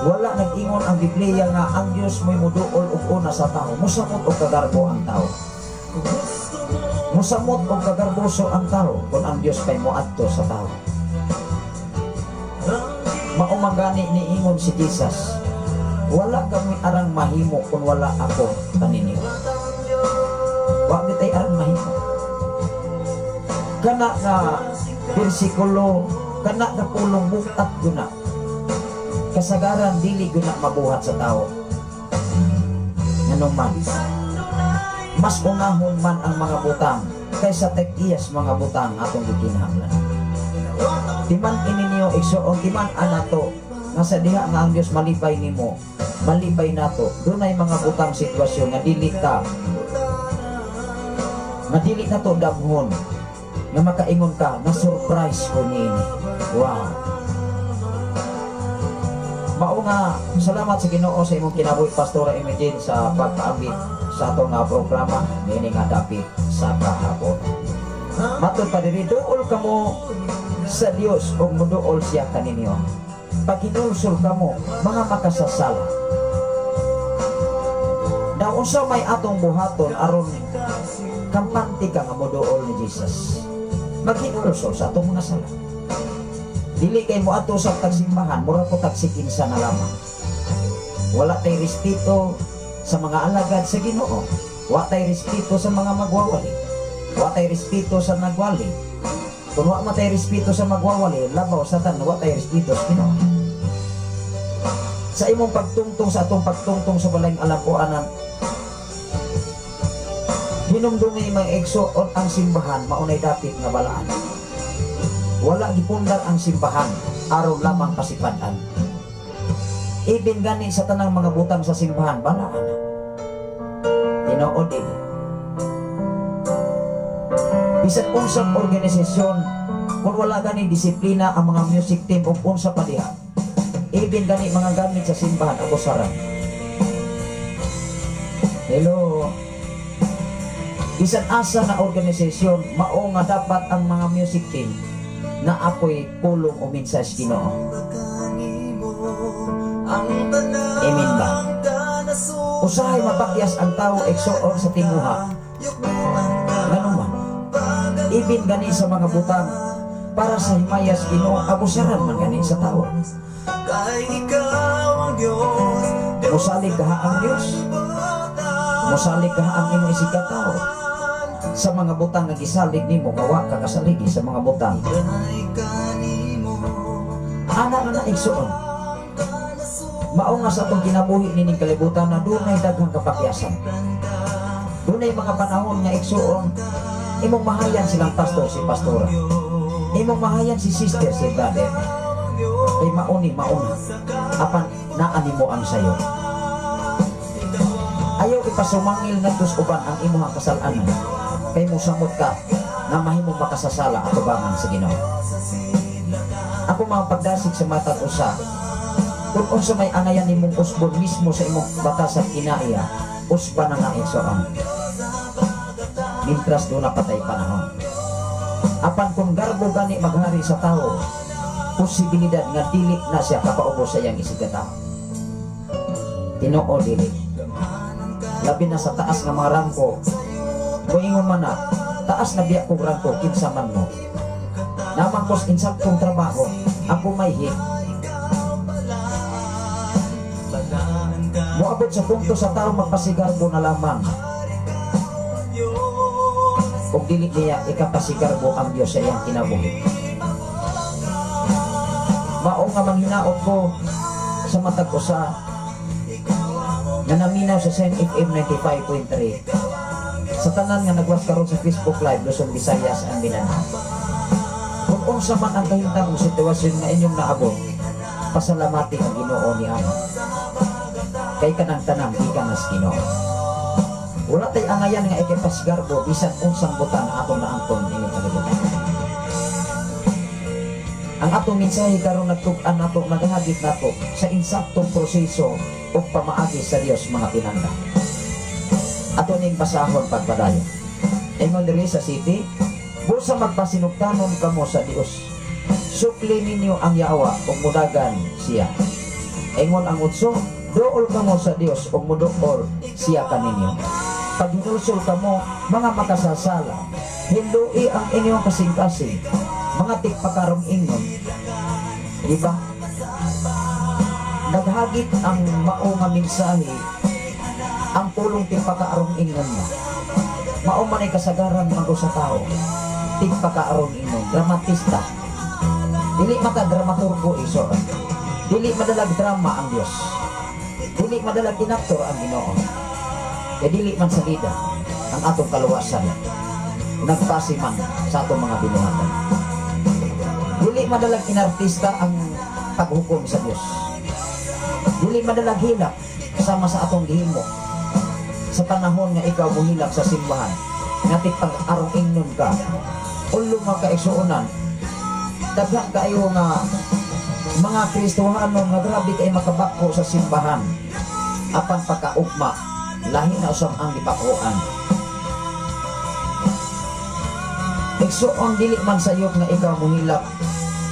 Wala nag-ingon ang Biblia nga ang Dios mo'y moduol og una sa tao. Musamot og kagarbo ang tao. Musamot og kagarboso ang tao kung ang Dios pa'y moadto sa tao. Mao man gani niingon si Jesus, "Wala kamoy arang mahimo kung wala ako kaninyo." Wa bitay arang mahimo. Kana nga bersikulo, kana nga pulong, bukat guna. Kasagaran dili guna mabuhat sa tao. Nganong man, mas unahon man ang mga butang kaysa tag-iyas mga butang atong gikinahanglan. Timan ininyo, igsoon, timan anato nga sa diha nga ang Dios malipay nimo, malipay nato, dunay mga butang, sitwasyon nga dili nato damhon, nga makaingon ka na surprise ko niini. Wow. Mao nga salamat sa Ginoo sa imong kinabuhi, Pastora Imogene, sa pagpaambit sa atong nga programa niini nga dapit sa kahapon. Matod pa diri, duol kamo sa Dios ug moduol siya kaninyo. Paghinulsol kamo, mga makasasala. Daw unsa may atong buhaton aron kampante ka nga moduol ni Jesus? Maghinulsol sa atong mga sala. Dili kay moadto sa tagsimbahan, mura ko tagsikinsa na lamang. Wala tay respeto sa mga alagad sa Ginoo. Wa tay respeto sa mga magwawali. Wa tay respeto sa nagwali. Kung wa man tay respeto sa magwawali, labaw sa tan wa tay respeto sa Ginoo. Sa imong pagtungtong, sa atong pagtungtong sa balaing alampuanan, hinumdumi, mga igsoon, ang simbahan maunay dapit nga balaan. Wala gipundar ang simbahan aron lamang pasipadan. Ibin gani sa tanang mga butang sa simbahan, balaan na. Tinuod ini. Bisan unsang organisasyon, kung wala gani disiplina ang mga music team o unsa pa diha, ibin gani mga gamit sa simbahan, abusaran. Hello. Bisan asa na organisasyon, mao nga dapat ang mga music team na apoy pulong o mensahe sa Ginoo. Amen ba? Usahay mapakyas ang tao, igsoon, sa tinguha. Ngano man, ibin gani sa mga butang para sa himayas Ginoo, abusaran man gani sa tao. Musalig kaha ang Dios. Musalig kaha ang imong isig tao sa mga butang nga gisalig nimo nga wa ka kasaligi sa mga butang. Ana nga na, igsoon. Mao nga sa atong kinabuhi nining kalibutan na dunay daghang kapakyasan. Dunay mga panahon nga, igsoon, imong mahayan silang pastor, si pastora. Imong mahayan si sister, si brother. Kay mauni mauna. Apan naa nimo ang sayo. Ayaw ipasumangil ngadto sa uban ang imong kasalanan. Kay musamot ka na mahimong makasasala atubangan sa Ginoo. Ako mga pagdasig sa matag usa, kung unsa may angayan nimong usbon mismo sa imong batasan kinaiya, usba na nga, igsoon. Mintras duna pa tay panahon. Apan kung garbo gani maghari sa tao, posibilidad nga dili na siya kapaubos sa iyang isig tao. Tinuod dili. Labi na sa taas nga mga rangko, muingon man na, "Taas na biya kong rangko, kinsa man mo. Naman kos insaktong trabaho, ako may hit." Moabot sa punto sa tao magpasigarbo na lamang. Ug dili niya ikapasigarbo ang Dios sa iyang kinabuhi. Mao nga manghinaot ko sa matag usa nga naminaw sa Sen FM 95.3, sa tanan nga nagwas karon sa Facebook Live, Luzon, Visayas and Mindanao. Kung unsa man ang kahimtang o sitwasyon nga inyong naabot, pasalamati ang Ginoo ni Ama. Kay kanang tanang gikan sa Ginoo. Wala tay angayan nga ikipasgarbo bisan unsang butang nga atong naangkon ini kalibutan. Ang atong mensahe karon nagtug-an nato, naghagit nato sa insaktong proseso ug pamaagi sa Dios, mga tinanda. Ato ning basahon pagpadayon. Ingon diri sa 7, "Busa magpasinugtanon kamo sa Dios. Sukli ninyo ang yawa ug mudagan siya." Ingon ang 8, "Duol kamo sa Dios ug muduol siya kaninyo. Paghinulsol kamo, mga makasasala. Hinloi ang inyong kasing-kasing, mga tigpakarong ingon." Di ba? Naghagit ang mao nga mensahe, ang pulong tigpakaarong ingon mo. Mao man ay kasagaran man sa tao. Tigpakaarong ingon, dramatista. Dili maka dramaturgo iso. Dili madalag drama ang Dios. Dili madalag inaktor ang Ginoo. Kaya dili man sa bida ang atong kaluwasan. Nagpasi man sa atong mga binuhatan. Dili madalag inartista ang paghukom sa Dios. Dili madalag hilak sama sa atong gihimo. Sa panahon nga ikaw muhilak sa simbahan, nga pag arong ingnon ka, ulo mga kaigsuonan, daghan kaayo nga mga Kristohano nga grabe kay makabako sa simbahan, apan pagkaugma lahi na usab ang gipakuan. Igsuon, dili man sayop nga ikaw muhilak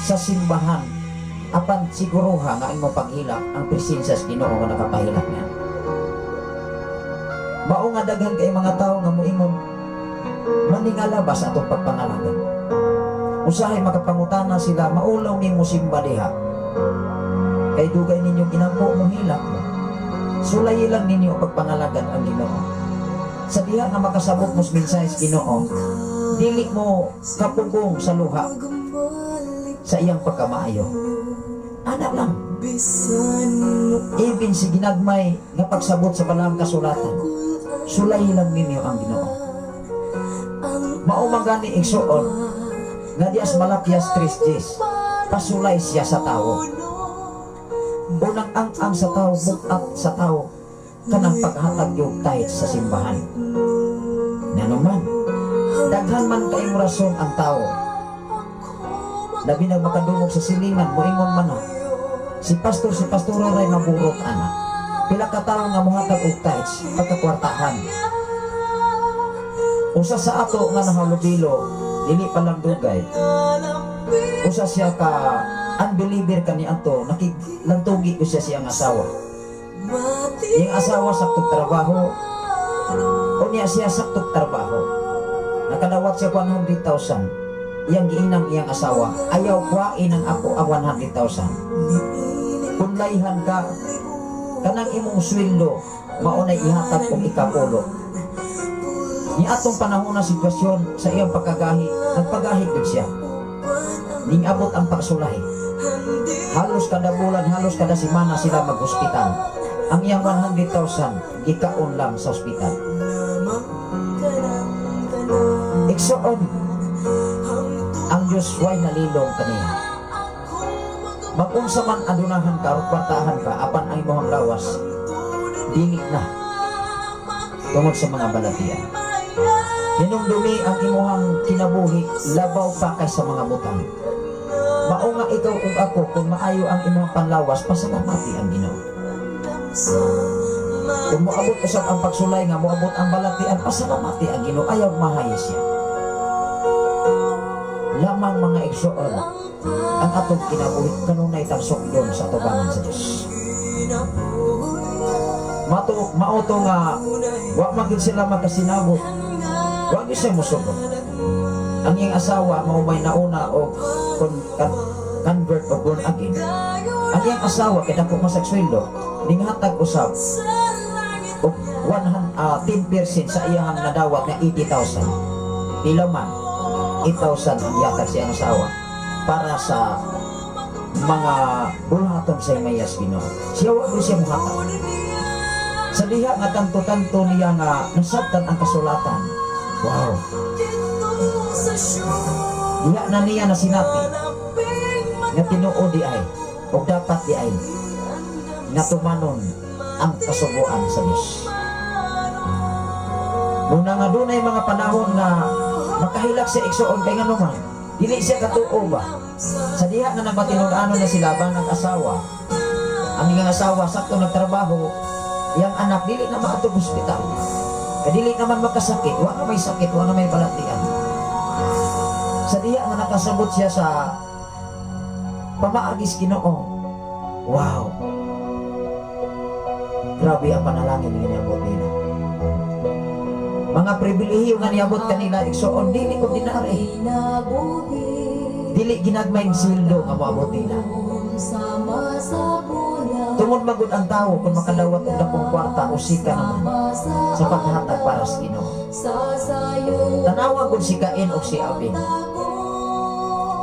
sa simbahan, apan siguruha nga imong paghilak ang presensya sa Ginoo nga nakapahilak niya. Mao nga daghan kay mga tawo nga moingon maningala ba sa atong pagpangalagan. Usahay makapangutana sila, maulaw nimo simba diha. Kay dugay ninyong inampo, mohilak mo. Sulayi lang ninyo ang pagpangalagan ang Ginoo. Sa diha nga makasabot mo sa mensahe sa Ginoo, dili mo kapugong sa luha sa iyang pagkamaayo. Ana lang. Even si ginagmay nga pagsabot sa balang kasulatan, sulayi lang ninyo ang Ginoo. Mao man gani, igsuon, nga dias Malakias 3:10, pasulay siya sa tao. Unang ang sa tao, bukat sa tao, kanang paghatag yung tithe sa simbahan. Ngano man, daghan man kay rason ang tao. Labi na makadungog sa silingan, moingon man na, si pastor, si pastora ray maburot ana. Pila ka tawo nga mohatag og tithes pagkakwartahan. Usa sa ato nga nahalubilo, dili pa lang dugay. Usa siya ka unbeliever kani ato, nakiglantugi ko siya siyang asawa. Iyang asawa saktog trabaho, unya siya saktog trabaho. Nakadawat siya 100,000. Iyang giinang iyang asawa, "Ayaw kuhain ang ako ang 100,000. Kung layhan ka, kanang imong sweldo, mao na ihatag kong ikapulo." Ni atong panahon na sitwasyon sa iyang pagkagahi, nagpagahi gud siya. Ning abot ang pagsulay. Halos kada bulan, halos kada semana sila mag-ospital. Ang iyang 100,000, gikaon lang sa ospital. Igsuon, ang Diyos way nalilong kaniya. Mag-unsa man adunahan ka, kwartahan ka, apan ang imong lawas, dili na tungod sa mga balatian. Hinumdumi ang imuhang kinabuhi, labaw pa kay sa mga butang. Mao nga ikaw ug ako, kung maayo ang imong panlawas, pasalamati ang Ginoo. Kung moabot usab ang pagsulay nga moabot ang balatian, pasalamati ang Ginoo, ayaw mahay siya. Lamang, mga igsoon, ang atong kinabuhi kanunay tang sukdon sa atubangan sa Dios. Mato mao to nga wa man gid sila magkasinabot. Wa gyud siya mosugot. Ang iyang asawa mao may nauna o convert o born again. Ang iyang asawa kay dako man sa sweldo, ninghatag usab og 100, 10% sa iyang nadawat nga 80,000. Pila man? 8,000 ang yatag sa iyang asawa para sa mga bulhaton sa himayas Ginoo. Siya wa gyud siya mohatag. Sa diha nga tanto-tanto niya nga nasabtan ang kasulatan. Wow. Diha na niya na sinati nga tinuod di ay o dapat di ay nga tumanon ang kasuguan sa Dios. Muna nga dunay mga panahon nga makahilak si igsuon kay ngano man. Dili siya katuo ba? Sa diha nga nagmatinud-anon na sila ba nag-asawa. Ang iyang asawa sakto nagtrabaho, iyang anak dili na maadtog ospital. Kay dili naman makasakit, wa na may sakit, wa na may balatian. Sa diha nga nakasabot siya sa pamaagis Ginoo. Wow. Grabe ang panalangin nga niabot nila. Mga pribilehiyo nga niabot kanila, igsoon, dili ordinary. Dili ginagmayng sweldo nga moabot nila. Tungod magud ang tao kung makadawat og dakong kwarta o sika naman sa paghatag para sa Ginoo. Tanawa gud si Cain og si Abel.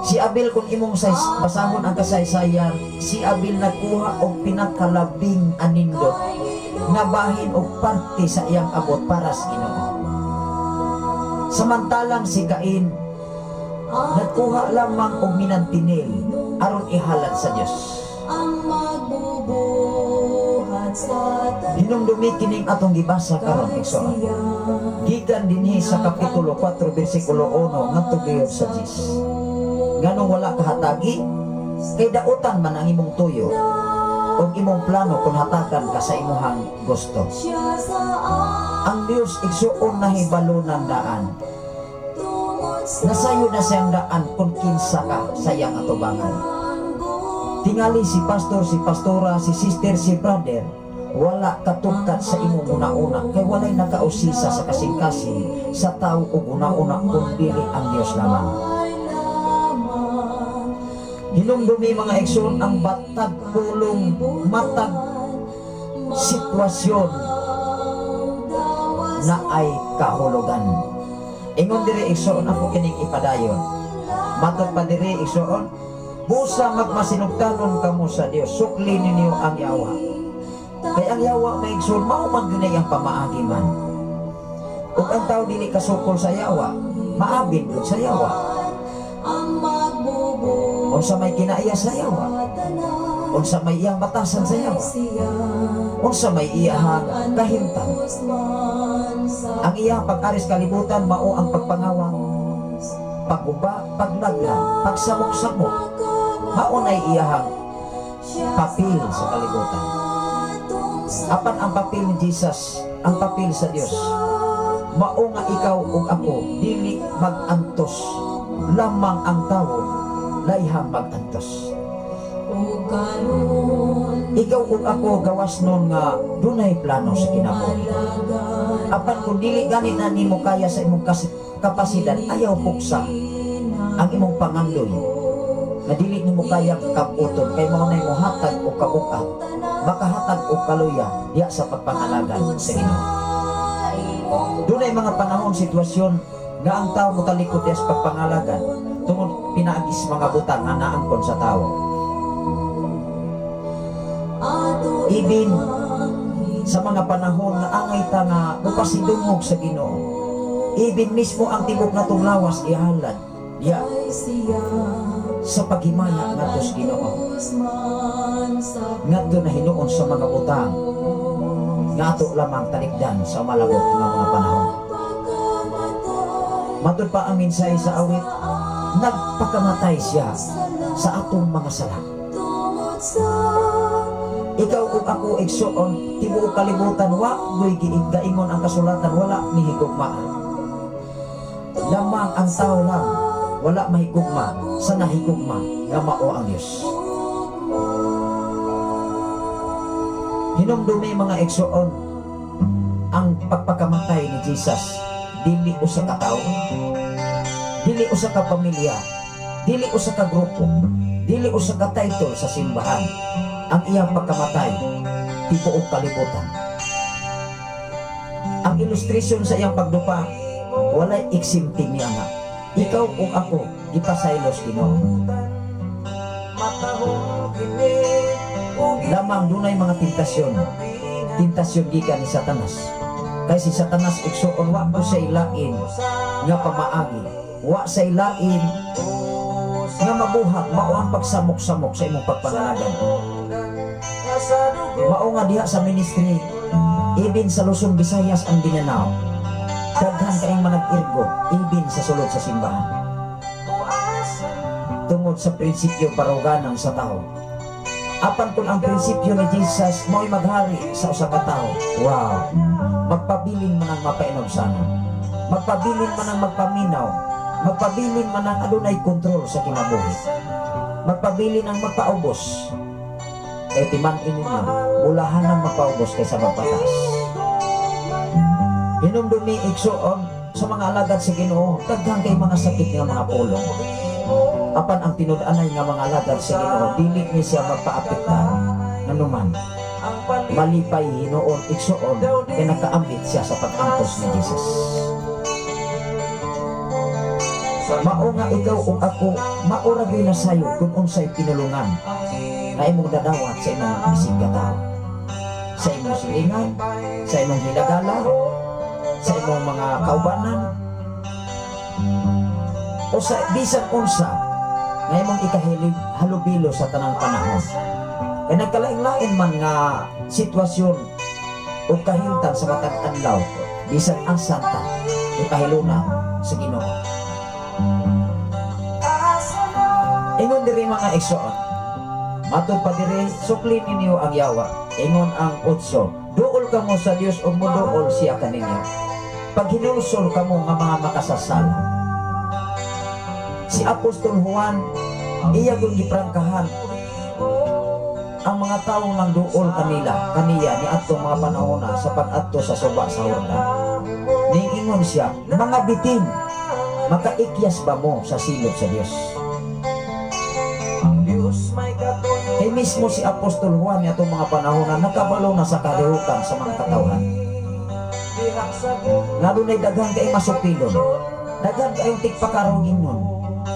Si Abel, kung imong basahon ang kasaysayan, si Abel nagkuha og pinakalabing anindot nga bahin og parte sa iyang abot para sa Ginoo. Samantalang si Cain nagkuha lamang og minantinil aron ihalad sa Dios. Hinumdumi kining atong gibasa karon, igsoon. Gikan dinhi sa kapitulo 4 bersikulo 1 ngadto gayud sa 10. Nganong wala kahatagi? Kay dautan man ang imong tuyo ug imong plano kung hatagan ka sa imuhang gusto. Ang Dios, igsuon, nahibalunan daan. Nasayo na siyang daan kung kinsa ka sa iyang atubangan. Tingali si pastor, si pastora, si sister, si brother, wala katugkat sa imong una-una kay walay nakausisa sa kasing-kasing sa tao ug una-una kung dili ang Dios lamang. Hinumdumi, mga igsoon, ang batag pulong, matag sitwasyon na ay kahulugan. Ingon diri, igsoon, ako kining ipadayon. Matod pa diri, igsoon, busa magmasinugtanon kamo sa Dios, sukli ninyo ang yawa. Kay ang yawa, mga igsoon, mao man gyud ang pamaagi man. Ug ang tao dili kasukol sa yawa, maabin gud sa yawa. Unsa may kinaiya sa yawa, unsa may iyang batasan sa yawa, unsa may iyahang kahimtang. Ang iyang pag-aris kalibutan mao ang pagpangawang, pagguba, paglaglag, pagsamok-samok. Mao nay iyahang papel sa kalibutan. Apan ang papel ni Jesus, ang papel sa Dios, mao nga ikaw ug ako dili mag-antos, lamang ang tawo layhang mag-antos. Ikaw ug ako gawas nun nga dunay plano sa kinabuhi. Apan kung dili gani na nimo kaya sa imong kapasidad, ayaw puksa ang imong pangandoy nga dili nimo kaya kabuton kay mao nay mohatag og kabukat, makahatag og kaluya diya sa pagpangalagan sa Ginoo. Dunay mga panahon, sitwasyon nga ang tao motalikod diya sa pagpangalagan tungod pinaagis mga butang nga naangkon sa tao. Ibin sa mga panahon nga angay ta nga mopasidungog sa Ginoo, ibin mismo ang tibok natong lawas ihalad diya sa paghimaya ngadto sa Ginoo, ngadto na hinuon sa mga butang nga ato lamang talikdan sa malabot nga mga panahon. Matud pa ang mensahe sa awit, nagpakamatay siya sa atong mga sala. Ikaw ug ako, igsoon, tibuok kalibutan wa goy gaingon ang kasulatan, wala nihigugma. Lamang ang tao lang wala mahigugma sa nahigugma nga mao ang Dios. Hinumdumi, mga igsoon, ang pagpakamatay ni Jesus dili usa ka tawo, dili usa ka pamilya, dili usa ka grupo, dili usa ka title sa simbahan. Ang iyang pagkamatay tibuok kalibutan. Ang illustration sa iyang pagdupa, walay exempting niya nga. Ikaw ug ako gipasaylos Ginoo. Lamang dunay mga tentasyon. Tentasyon gikan ni Satanas. Kay si Satanas, igsoon, wa po sa ilain nga pamaagi. Wa sa ilain nga mabuhat, mao ang pagsamok-samok sa imong pagpangalagan. Mao nga diha sa ministry, ibin sa Luzon, Visayas and Mindanao, daghan kaayong manag-irgo ibin sa sulod sa simbahan. tungod sa prinsipyo baruganan sa tao. Apan kung ang prinsipyo ni Jesus mao'y maghari sa usa ka tawo, wow, magpabilin man ang mapainumsanon, magpabilin man ang magpaminaw, magpabilin man ang adunay kontrol sa kinabuhi, magpabilin ang magpaubos. Kay timan-i ninyo, bulahan ang magpaubos kaysa magpataas. Hinumdumi, igsuon, sa mga alagad sa Ginoo, daghan kay mga sakit nga mga pulong. Apan ang tinud-anay nga mga alagad sa Ginoo, dili ni siya magpaapektar nganuman malipay hinuon, igsuon, kay nakaambit siya sa pag-antos ni Jesus. Mao nga ikaw ug ako, mao ra gyud nasayod kung unsay pinulungan nga imong dadawat sa imong isig katawo, sa imong silingan, sa imong hilagala, sa imong mga kaubanan, o sa bisan unsa nga imong ikahilig halubilo sa tanang panahon. Kay nagkalain-lain man nga sitwasyon o kahimtang sa matag adlaw, bisan ang santa ipahiluna sa Ginoo. Ingon diri, mga igsoon, matud pa diri, sukli ninyo ang yawa. Ingon ang 8, duol kamo sa Dios ug moduol siya kaninyo. Paghinulsol kamo nga mga makasasala. Si Apostol Juan, iya gun giprangkahan ang mga tawo nang duol kanila kaniya ni adtong mga panahona sa pag-adto sa suba sa Jordan. Ningingon siya, "Mga bitin, makaikyas ba mo sa silot sa Dios?" Kay mismo si Apostol Juan ni atong mga panahon na nakabalo na sa kalihukan sa mga katawhan. Nga dunay daghan kay masupilon, daghan kayong tigpakarong ingnon.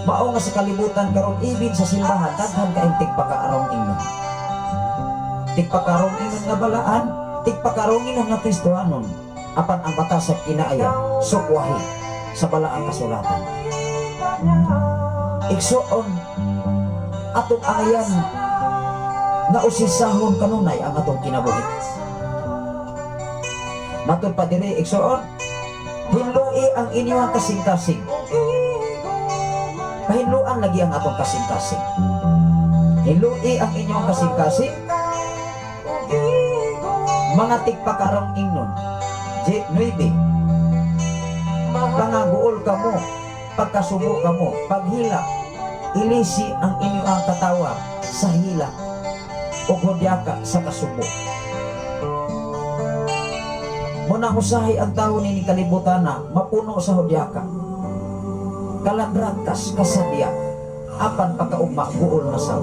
Mao nga sa kalibutan karon, ibig sa simbahan, daghan kayong tigpakaarong ingnon. Tigpakarong ingnon nga balaan, tigpakarong ingnon nga Kristohanon. Apan ang batas sa kinaaya, sukwahi sa balaang kasulatan. Igsuon, atong angayan nga usisahon kanunay ang atong kinabuhi. Matud pa diri, igsuon, hinlui ang inyong kasing-kasing. Pahinluan lagi ang atong kasing-kasing. Hinlui ang inyong kasing-kasing. Mga tigpakarong ingnon. J 9. Pangaguol kamo, pagkasubo kamo, paghilak, ilisi ang inyong katawa sa hilak ug hudyaka sa kasubo. Muna usahay ang tao ni kalibutan na mapuno sa hudyaka. Kalandrakas, kasadya, apan pagkaugma guol na sa.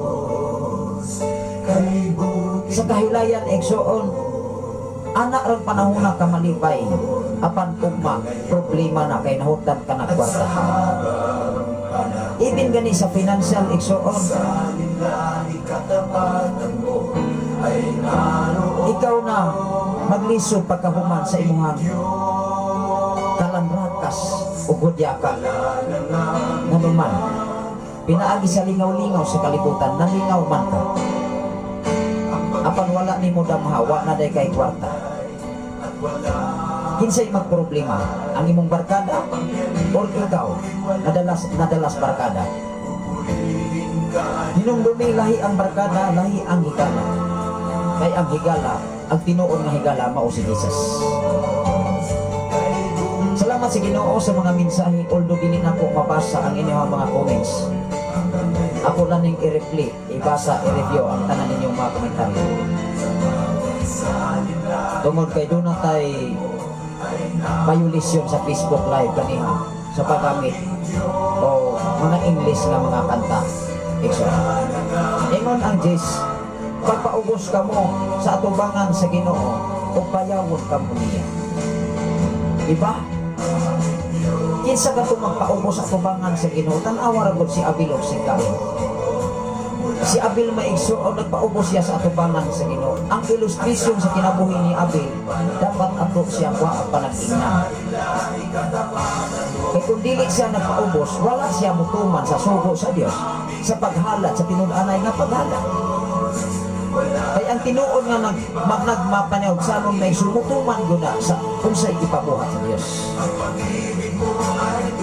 Sa kahilayan, igsoon, anak rang panahon na kamalipay, apan ugma, problema na kay nahutan ka na kwarta. Ibin gani sa financial, igsoon, ikaw na maglisod pagkahuman sa imuhang kalanrakas o hudyaka. Nganuman, pinaagi sa lingaw-lingaw sa kalibutan, nalingaw man ka. Apan wala nimo damha, wa na day kay kwarta. Kinsay magproblema? Ang imong barkada or ikaw nadalas barkada? Hinumdumi, lahi ang barkada, lahi ang higala. Kay ang higala, ang tinuod nga higala mao si Jesus. Salamat sa Ginoo sa mga mensahe, although dili nako mabasa ang inyong mga comments. Ako lang ning i-reply, ibasa, i-review ang tanan ninyong mga komentaryo. Tungod kay doon na tay violation sa Facebook Live kaniha sa paggamit o mga English nga mga kanta. Igsoon. Ingon ang 10, pagpaubos kamo sa atubangan sa Ginoo ug payawon kamo niya. Diba? Kinsa ka magpaubos sa atubangan sa Ginoo? Tan-awa ra gud si Abel ug si Cain. Si Abel, maigsuon, nagpaubos siya sa atubangan sa Ginoo. Ang illustration sa kinabuhi ni Abel, dapat ato siya wa panag-ingnan. Kay kung dili siya nagpaubos, wala siya mutuman sa sugo sa Dios sa paghalat sa tinud-anay nga paghalat. Kay ang tinuod nga nag magnagmapanahigsanon na sumutuman guna sa unsay ipabuhat sa Dios.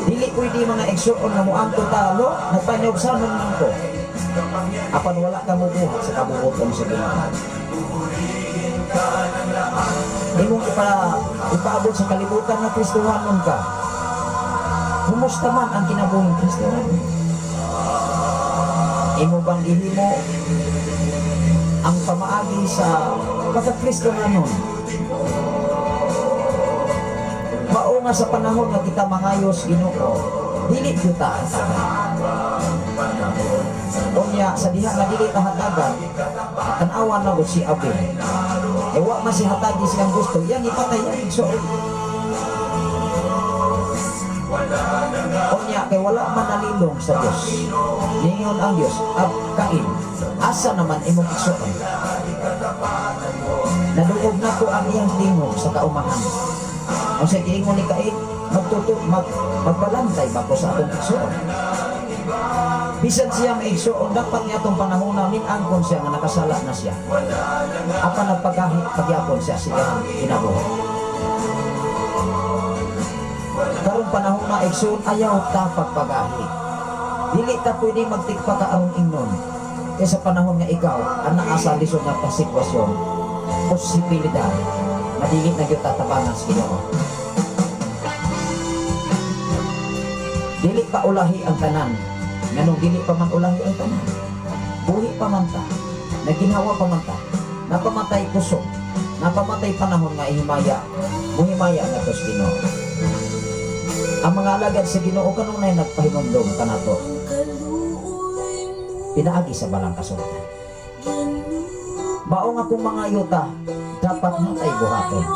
Dili pwede, mga igsuon, nga moangko ta, lo, nagpanahigsanon man ko. Apan wala ka mubuhat sa kabubuton sa Ginoo. Imong ipaabot sa kalibutan nga Kristohanon ka. Kumusta man ang kinabuhing Kristohanon? Imo bang gihimo ang pamaagi sa pagka-Kristohanon? Mao nga sa panahon nga kita mangayos Ginoo, dili gyud ta hatagan. Unya sa diha nga dili ta hatagan, tan-awan na gud si Abel. E wa man si hatagi siyang gusto, yang ipatay ang igsoon. Unya kay wala man nalilong sa Dios. Ningon ang Dios, "Ab Cain, asa naman imong igsoon?" Nadungog nako ang iyang tingog sa kaumahan. Ang sa giingon ni Cain, magtuto magbalantay ba ko sa akong igsoon?" Bisan siya maigsoon, dapat niya atong panahon na min-angkon siya nga nakasala na siya. Apan nagpagahi pagyapon siya sa iyang kinabuhi. Karong panahon na, igsoon, ayaw ta pagpagahi. Dili ta pwede magtikpa ka aron ingnon. Kay sa panahon nga ikaw ang naa sa lisod nga sitwasyon, posibilidad na dili na gyud tatabangan sa Ginoo. Dili pa ulahi ang tanan. Nganong dili pa man ulahi ang tanan? Buhi pa man ta, naginhawa pa man ta, napamatay kusog, napamatay panahon nga ihimaya, muhimaya nga sa Ginoo. Ang mga alagad sa Ginoo kanunay nagpahinumdom kanato pinaagi sa balang kasulatan. Mao nga kung mangayo ta, dapat natay buhaton.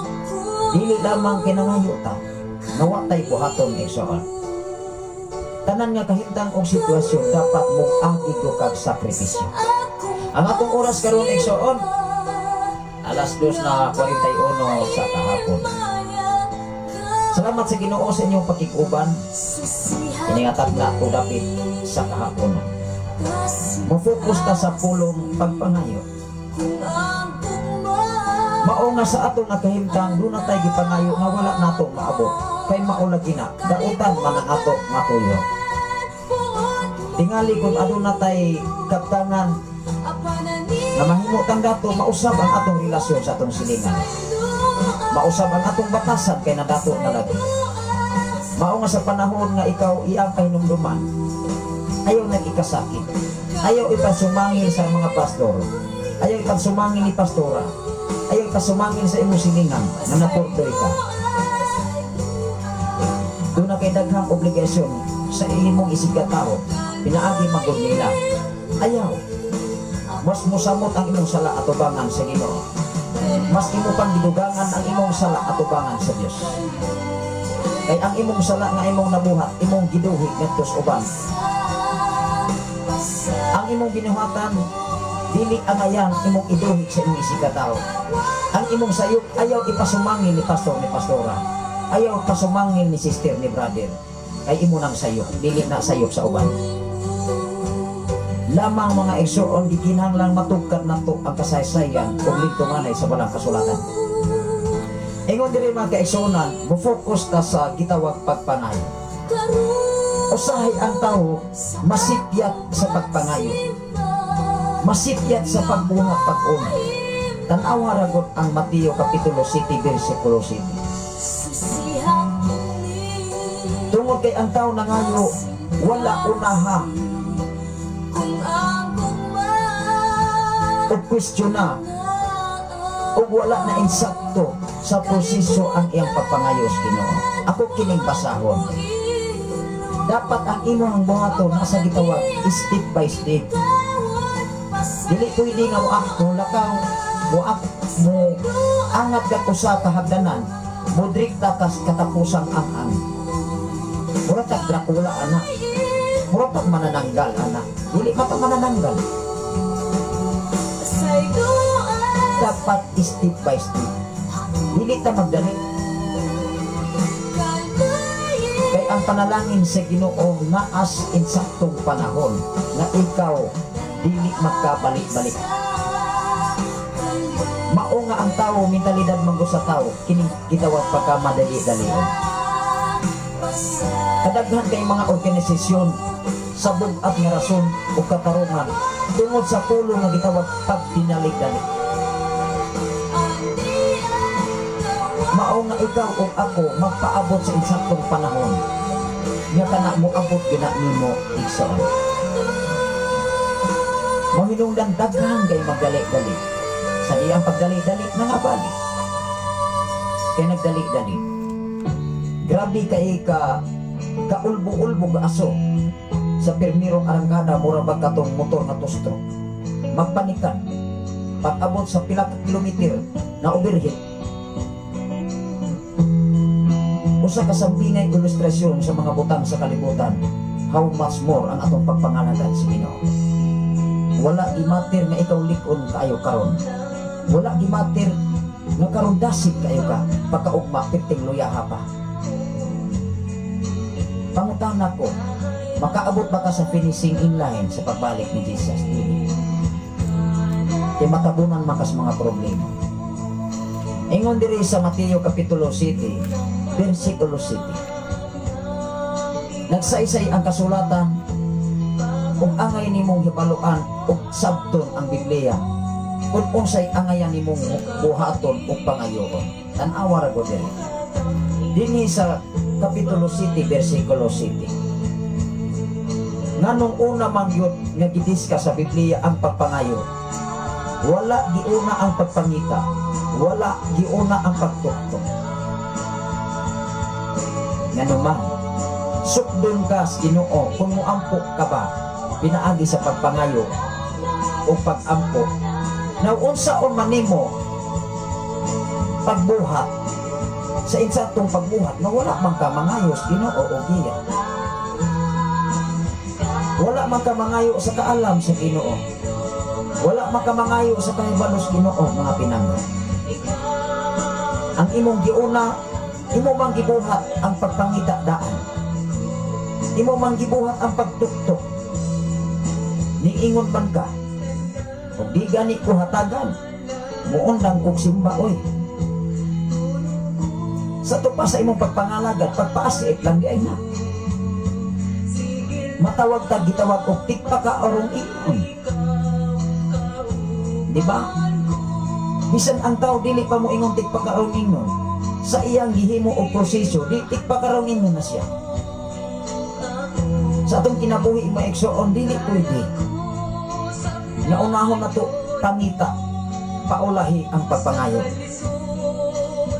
Dili lamang kinangayo ta, nga wa tay buhaton, igsoon. Tanan nga kahimtang og sitwasyon dapat mong agi ko kag sakripisyo. Ang atong oras karon, igsoon, 2:41 sa kahapon. Salamat sa Ginoo sa inyong pakikuban. Iningatag na o dapit sa kahapon. Mo-focus ta sa pulong pagpangayo. Mao nga sa ato nga kahimtang doon na tayo gipangayo nga wala nato maabot. Kay mao lagi na, dautan man ang ato nga tuyo. Tingali kung aduna tay kaptangan nga mahimo tang dato, mausab ang atong relasyon sa atong silingan. Mausab ang atong batasan kay nadato na lagi. Mao nga sa panahon nga ikaw iyang kahinumduman, ayaw nag-ikasakit. Ayaw ipasumangil sa mga pastor. Ayaw ipasumangil ni pastora. Ayaw ipasumangil sa imong silingan na napurdoy ka. Doon na kay daghang obligasyon sa imong isigkatao, pinaagi magod nila. Ayaw. Mas musamot ang imong sala atubangan sa Ginoo. Mas imo pang gidugangan ang imong sala atubangan sa Dios. Kay ang imong sala nga imong nabuhat, imong giduhi ngadto sa uban. Ang imong binuhatan, dili angayan imong iduhi sa imong isigkatao. Ang imong sayop ayaw ipasumangin ni pastor ni pastora. Ayaw pasumangin ni sister ni brother. Kay imo nang sayop, dili na sayop sa uban. Lamang, mga igsoon, gikinahanglang matugkad nato ang kasaysayan ug ligtunganay sa balang kasulatan. Ingon diri, mga kaigsuonan, mo-focus ta sa gitawag pagpangayo. Usahay ang tao masipyat sa pagpangayo. Masipyat sa pagbuhat pag-una. Tan-awa ra gud ang Mateo Kapitulo 7 versikulo 7. Tungod kay ang tao nangayo, wala unaha o question na o wala na insakto sa proseso ang iyang pagpangayo sa Ginoo. Ako kining basahon. Dapat ang imong buhaton nasa gitawag step by step. Dili pwede nga mo lakaw, mo mo angat ka usa ka hagdanan, mo direkta kas katapusang ang-ang. Mura tag Dracula ana. Mura tag manananggal ana. Dili man ta manananggal. Dapat step by step. Dili ta magdali. Kay ang panalangin sa Ginoo naas insaktong panahon na ikaw dili makabalik-balik. nga ang tao, mentalidad man sa tao, kining gitawag pagkamadali-dali. Kadaghan kay mga organisasyon sa bug-at nga rason o katarungan tungod sa pulong nga gitawag pagdinali-dali. Mao nga ikaw o ako magpaabot sa insaktong panahon nga kana moabot gina nimo, igsoon. Mahinungdan daghan kay magdali-dali. Sa diyang pagdali-dali, nangabali. Kay nagdali-dali. Grabe kay ka kaulbo-ulbo aso sa pirmirong arangkada, mura ba katong motor nga two-stroke. Magpanikan. Pag-abot sa pila ka kilometer na overheat. Usa ka sambingay ilustrasyon sa mga butang sa kalibutan, how much more ang atong pagpangalagad sa Ginoo. Wala gimatir nga ikaw lik-on kaayo karon. Wala gimatir nga karon dasig kaayo ka, pagkaugma perting luyaha pa. Pangutana ko, makaabot ba ka sa finishing in line sa pagbalik ni Jesus? Dili. Kay matabunan makas mga problema. Ingon diri sa Mateo Kapitulo 7, versikulo 7. Nagsaysay ang kasulatan ug angay nimong hibaluan ug sabton ang Biblia kung unsay angayan nimong buhaton ug pangayoon. Tan-awa ra gud diri. Dinhi sa Kapitulo 7, versikulo 7. Nganong una man gyud nga gidiska sa Biblia ang pagpangayo, wala giuna ang pagpangita, wala giuna ang pagtuktok. Nganuman, sukdon ka sa Ginoo kung moampo ka ba pinaagi sa pagpangayo o pagampo. Now, unsaon man nimo pagbuhat sa insatong pagbuhat na wala man ka mangayos Ginoo o giya. Wala man ka mangayo sa kaalam sa Ginoo. Wala man ka mangayo sa kahibalos Ginoo, mga pinangga. Ang imong giuna, imo mang gibuhat ang pagpangita daan. Imo mang gibuhat ang pagtuktok. Niingon man ka, kung di gani ko hatagan, muundang kog simba, oy. Sa to pa sa imong pagpangalagad, pagpaasiit lang di ay na. Matawag ta, gitawag og tigpakaarong ingon. Di ba? Bisan ang tao dili pa mo ingon tigpakaarong ingon, sa iyang gihimo og proseso, di tigpakaarong ingon na siya. Sa atong kinabuhi mga igsoon, dili pwede nga unahon na to pangita, paulahi ang pagpangayo.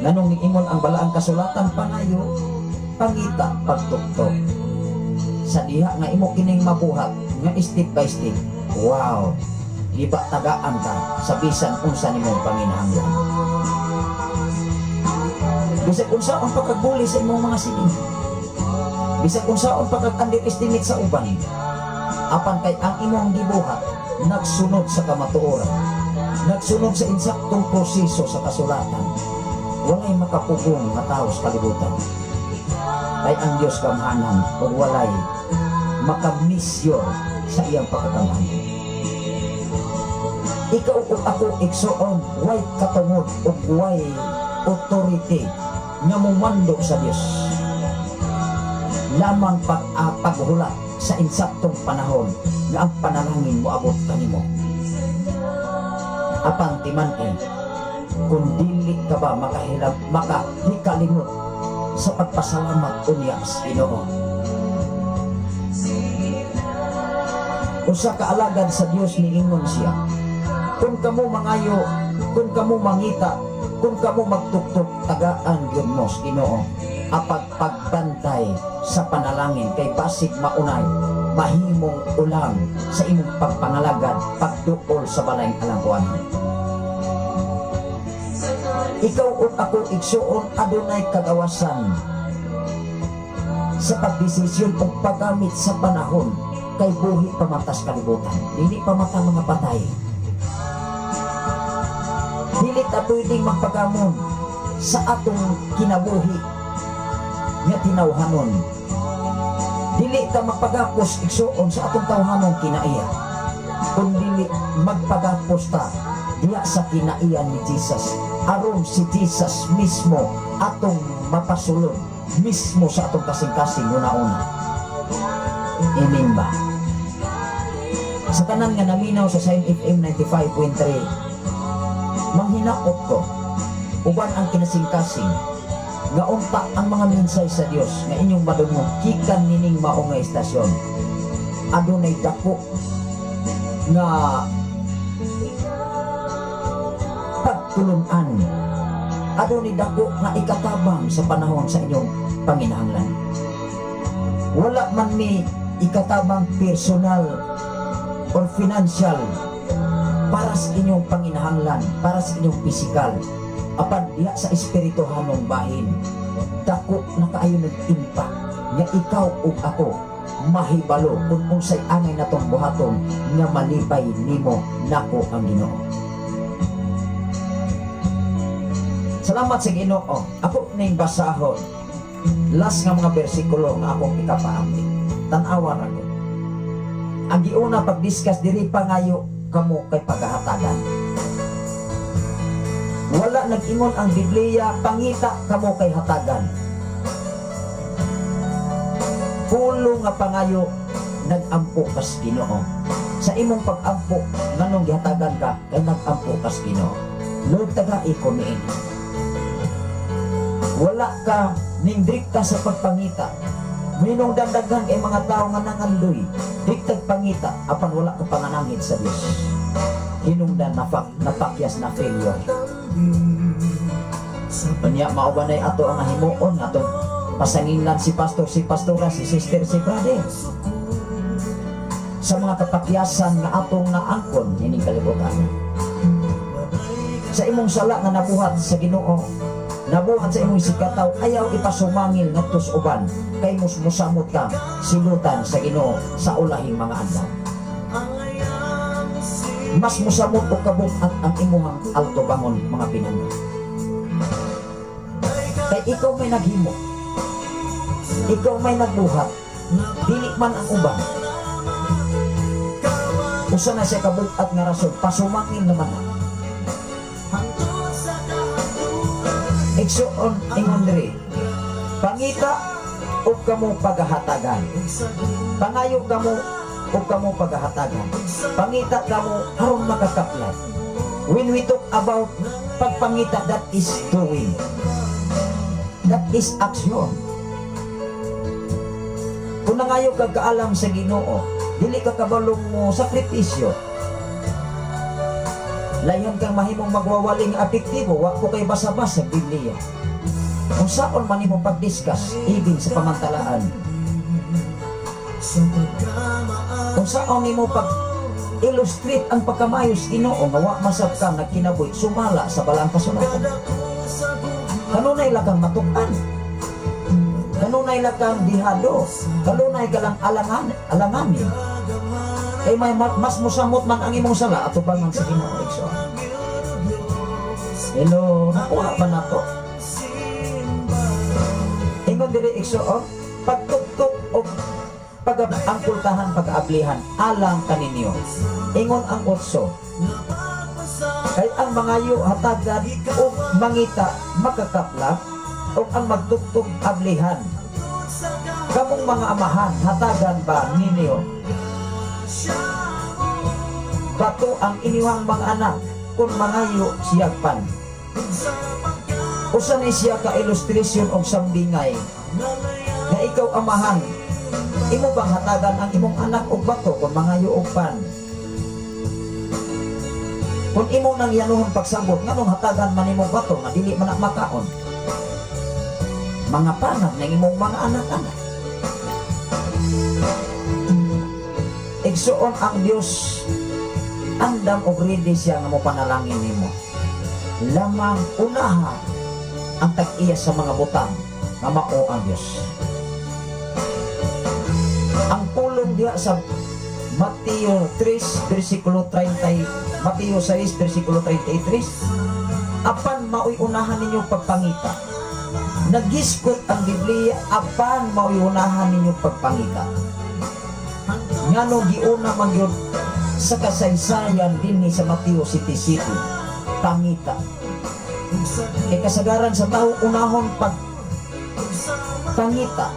Nganong niingon ang balaang kasulatan, pangayo, pangita, pagtuktok. Sa diha nga imo kining mabuhat nga step by step, wow, di ba tagaan ka sa bisan unsa nimong panginahanglan. Bisag unsaon pagkagbuli sa imong mga sining, bisag unsaon pagkag-underestimate sa uban, apan kay ang imong gibuhat nagsunod sa kamatuoran, nagsunod sa insaktong proseso sa kasulatan, walay makapugong nga tao sa kalibutan. Kay ang Dios gamhanan ug walay makamisyor sa iyang pagkagamhanan. Ikaw ug ako igsoon, way katungod ug way authority nga mumando sa Dios. Lamang paghulat sa insaktong panahon nga ang panalangin moabot kanimo. Apan timan-i, kung dili ka ba makahikalimot sa pagpasalamat unya sa Ginoo. Usa ka alagad sa Dios niingon siya, kung kamo mangayo, kung kamo mangita, kung kamo magtuktok, tagaan gyud mo sa Ginoo apag pagbantay sa panalangin kay basig maunay mahimong ulang sa imong pagpangalagad, pagduol sa balayng alangkuan. Ikaw ug ako igsuon adunay kagawasan sa pagdesisyon ug paggamit sa panahon kay buhi pa matas kalibutan, dili pa mata mga patay. Dili ta pwedeng magpagamon sa atong kinabuhi nga tinawhanon. Dili ta magpagapos igsuon sa atong tawhanong kinaiya, kun dili magpagapos ta diha sa kinaiyan ni Jesus, aron si Jesus mismo atong mapasulod mismo sa atong kasing-kasing una-una. Amen ba? Sa tanan nga naminaw sa Sign FM 95.3, manghinaot ko uban ang kinasing-kasing nga unta ang mga minsay sa Dios nga inyong madungog gikan nining mao nga istasyon adunay dako nga pagtulunan, adunay dako nga ikatabang sa panahon sa inyong panginahanglan. Wala man mi ikatabang personal or financial para sa inyong panginahanglan, para sa inyong pisikal, apan diha sa espirituhanong bahin, dako na kaayo nag-impact nga ikaw ug ako mahibalo kung unsay angay natong buhaton nga malipay nimo, nako ang Ginoo. Salamat sa Ginoo. Ako ning basahon last nga mga bersikulo nga akong ikapaamli. Tan-awa ra ko. Ang giuna pag-discuss diri, pangayo kamo kay pagahatagan. Wala nag-ingon ang Biblia, pangita kamo kay hatagan. Pulo nga pangayo, nag-ampo kas Ginoo. Sa imong pag-ampo, nganong gihatagan ka, kay nag-ampo kas Ginoo. Lord, tagai ko niini. Wala ka ningdrikta sa pagpangita. Minong dandaghan kay mga tao nga nangandoy, diktag pangita, apan wala ka panganangit sa Dios. Hinungdan napakyas na failure. Unya mao ba nay ato ang himuon atong pasanginlan si pastor, si pastora, si sister, si brother sa mga kapakyasan nga atong naangkon ining kalibutan. Sa imong sala nga nabuhat sa Ginoo, nabuhat sa imong sikataw, ayaw ipasumangil ngadto sa uban, kay musamot ka silutan sa Ginoo sa ulahing mga adlaw. Mas musamot og kabug-at ang imong alto bangon mga pinangga. Kay ikaw may naghimo, ikaw may nagbuhat, dili man ang uban. Usa na siya kabug-at nga rason, pasumangil naman na. Igsuon ingon diri, pangita og kamo pagahatagan, pangayo kamo og kamo pagahatagan, pangita kamo aron makakaplat. When we talk about pagpangita, that is doing, that is action. Kung nangayo kag kaalam sa Ginoo, dili ka kabalong mo sakripisyo. Layon kang mahimong magwawaling apektibo, wa ko kay basa-basa sa Biblia. Kung saon man nimo pag-discuss, even sa pamantalaan, kung saon nimo pag-illustrate ang pagkamayos Ginoo nga wa masab ka nagkinabuhi sumala sa balaang kasulatan. Kanunay la kang matuk-an, kanunay la kang dihado, kanunay ka lang alanganin. Kay may mas musamot man ang imong sala atubangan sa Ginoo igsoon. Hello, nakuha ba nato? Ingon diri igsoon, pagtuktok og pag-angkultahan, pag-aablihan alang kaninyo. Ingon ang 8. Kay ang mangayo hatagan ug mangita makakaplak, ug ang magtuktok ablihan. Kamong mga amahan, hatagan ba ninyo? Bato ang inyong mga anak kung mangayo siyagpan. Usa ni siya ka illustration og sambingay nga ikaw amahan, imo bang hatagan ang imong anak og bato kung mangayo og pan? Kung imo nang yanuhon pagsabot, nganong hatagan man imong bato nga dili man na makaon? Mga panag ng imong mga anak-anak. Igsuon ang Dios, andam og ready siya nga mopanalangin nimo. Lamang unaha ang tag-iya sa mga butang nga mao ang Dios. Ang pulong diha sa Mateo 3 versikulo 30, Mateo 6 versikulo 33, apan maoy unahan ninyo pagpangita. Nagiskot ang Biblia, apan maoy unahan ninyo pagpangita. Ngano giuna man gyud Sa kasaysayan dinhi sa Mateo City City, pangita. Kay kasagaran sa tao, unahon pag pangita,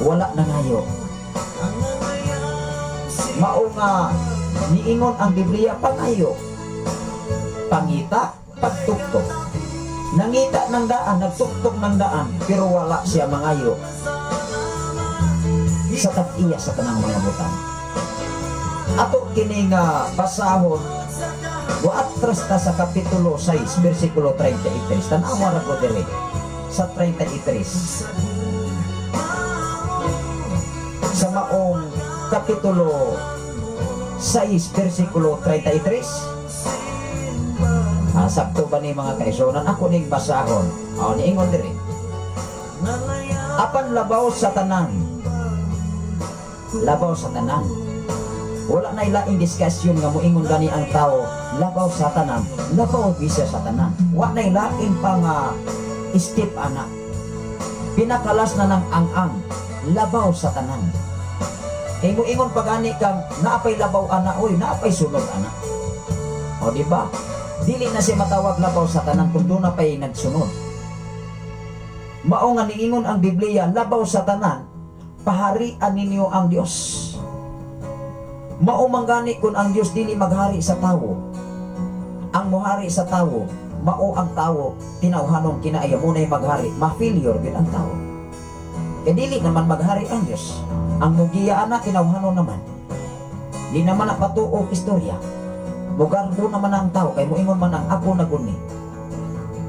wala nangayo. Mao nga niingon ang Biblia, pangayo, pangita, pagtuktok. Nangita ng daan, nagtuktok ng daan, pero wala siya mangayo sa tag-iya sa tanang mga butang. Ato kini nga basahon, waatras ta sa Kapitulo 6, versikulo 33. Tan-awa ra ko diri sa 33. Sa maong Kapitulo 6, versikulo 33. Ah, sakto ba ni, mga kaigsuonan? Ako ning basahon. Oh, niingon diri. Apan labaw sa tanan. Labaw sa tanan. Wala na ilaing discussion nga moingon gani ang tao, labaw sa tanan, labaw bisa sa tanan. Wa na ilaing pa nga step ana. Pinakalas na ng ang-ang, labaw sa tanan. Kay moingon pa gani kang naapay labaw ana, oy, naapay sunod ana. O, di ba? Dili na siya matawag labaw sa tanan kung doon na pa'y nagsunod. Mao nga niingon ang Biblia, labaw sa tanan, paharian ninyo ang Dios. Mao man gani kung ang Dios dili maghari sa tawo. Ang mohari sa tawo, mao ang tawo, tinawhanon kinaaya mo na'y maghari, ma-failure gyud ang tawo. Kay dili naman maghari ang Dios. Ang mugiya ana, tinawhanon naman. Di naman na patuog istorya. Mugarbo naman ang tao kay moingon man ang ako na guni.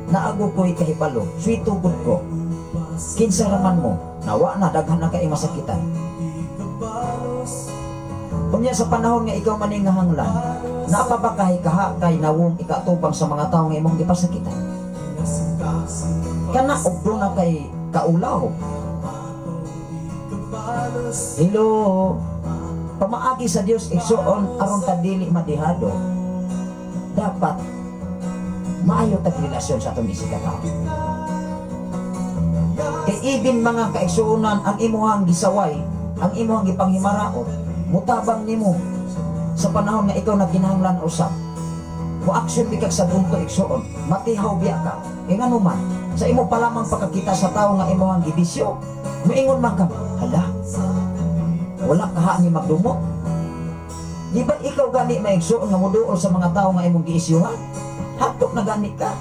Naago ko'y kahibalo, swito gud ko. Kinsa raman mo, nawa na daghan na kay masakitan. Unya sa panahon nga ikaw man nga hanglan, naa pa kay kaha kay nawong ikatubang sa mga tao nga imong gipasakitan? Kana og na kay kaulaw. Hello. Pamaagi sa Dios, igsuon, aron ta dili madihado. Dapat maayo tag relasyon sa atong isigkatawo. Kay ibin, mga kaigsuonan, ang imuhang gisaway, ang imuhang gipanghimaraot, mutabang nimo sa panahon nga ikaw nagkinahanglan usab. Mo-action bikag sa punto, igsuon, matihaw biya ka. E ngano man, sa imo pa lamang pagkakita sa tao nga imuhang gibisyo, moingon man ka, "Hala, wala kaha ni magdumot." Di ba ikaw gani maigsuon nga muduol sa mga tao nga imong giisyuhan? Hatok na gani ka.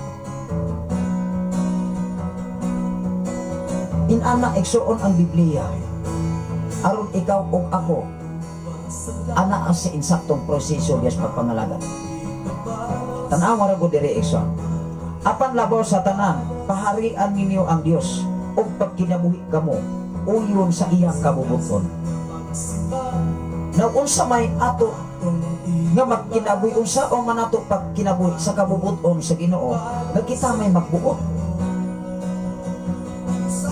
Inana, igsuon, ang Biblia. Aron ikaw ug ako, ana ang sa insaktong proseso diya sa pagpangalagan. Tanawa ra ko diri, igsoon. Apan labaw sa tanan, paharian ninyo ang Dios ug pagkinabuhi kamo uyon sa iyang kabubuton. Now, unsa may ato nga magkinabuhi, unsa o man ato pagkinabuhi sa kabubuton sa Ginoo nga kita may magbuot?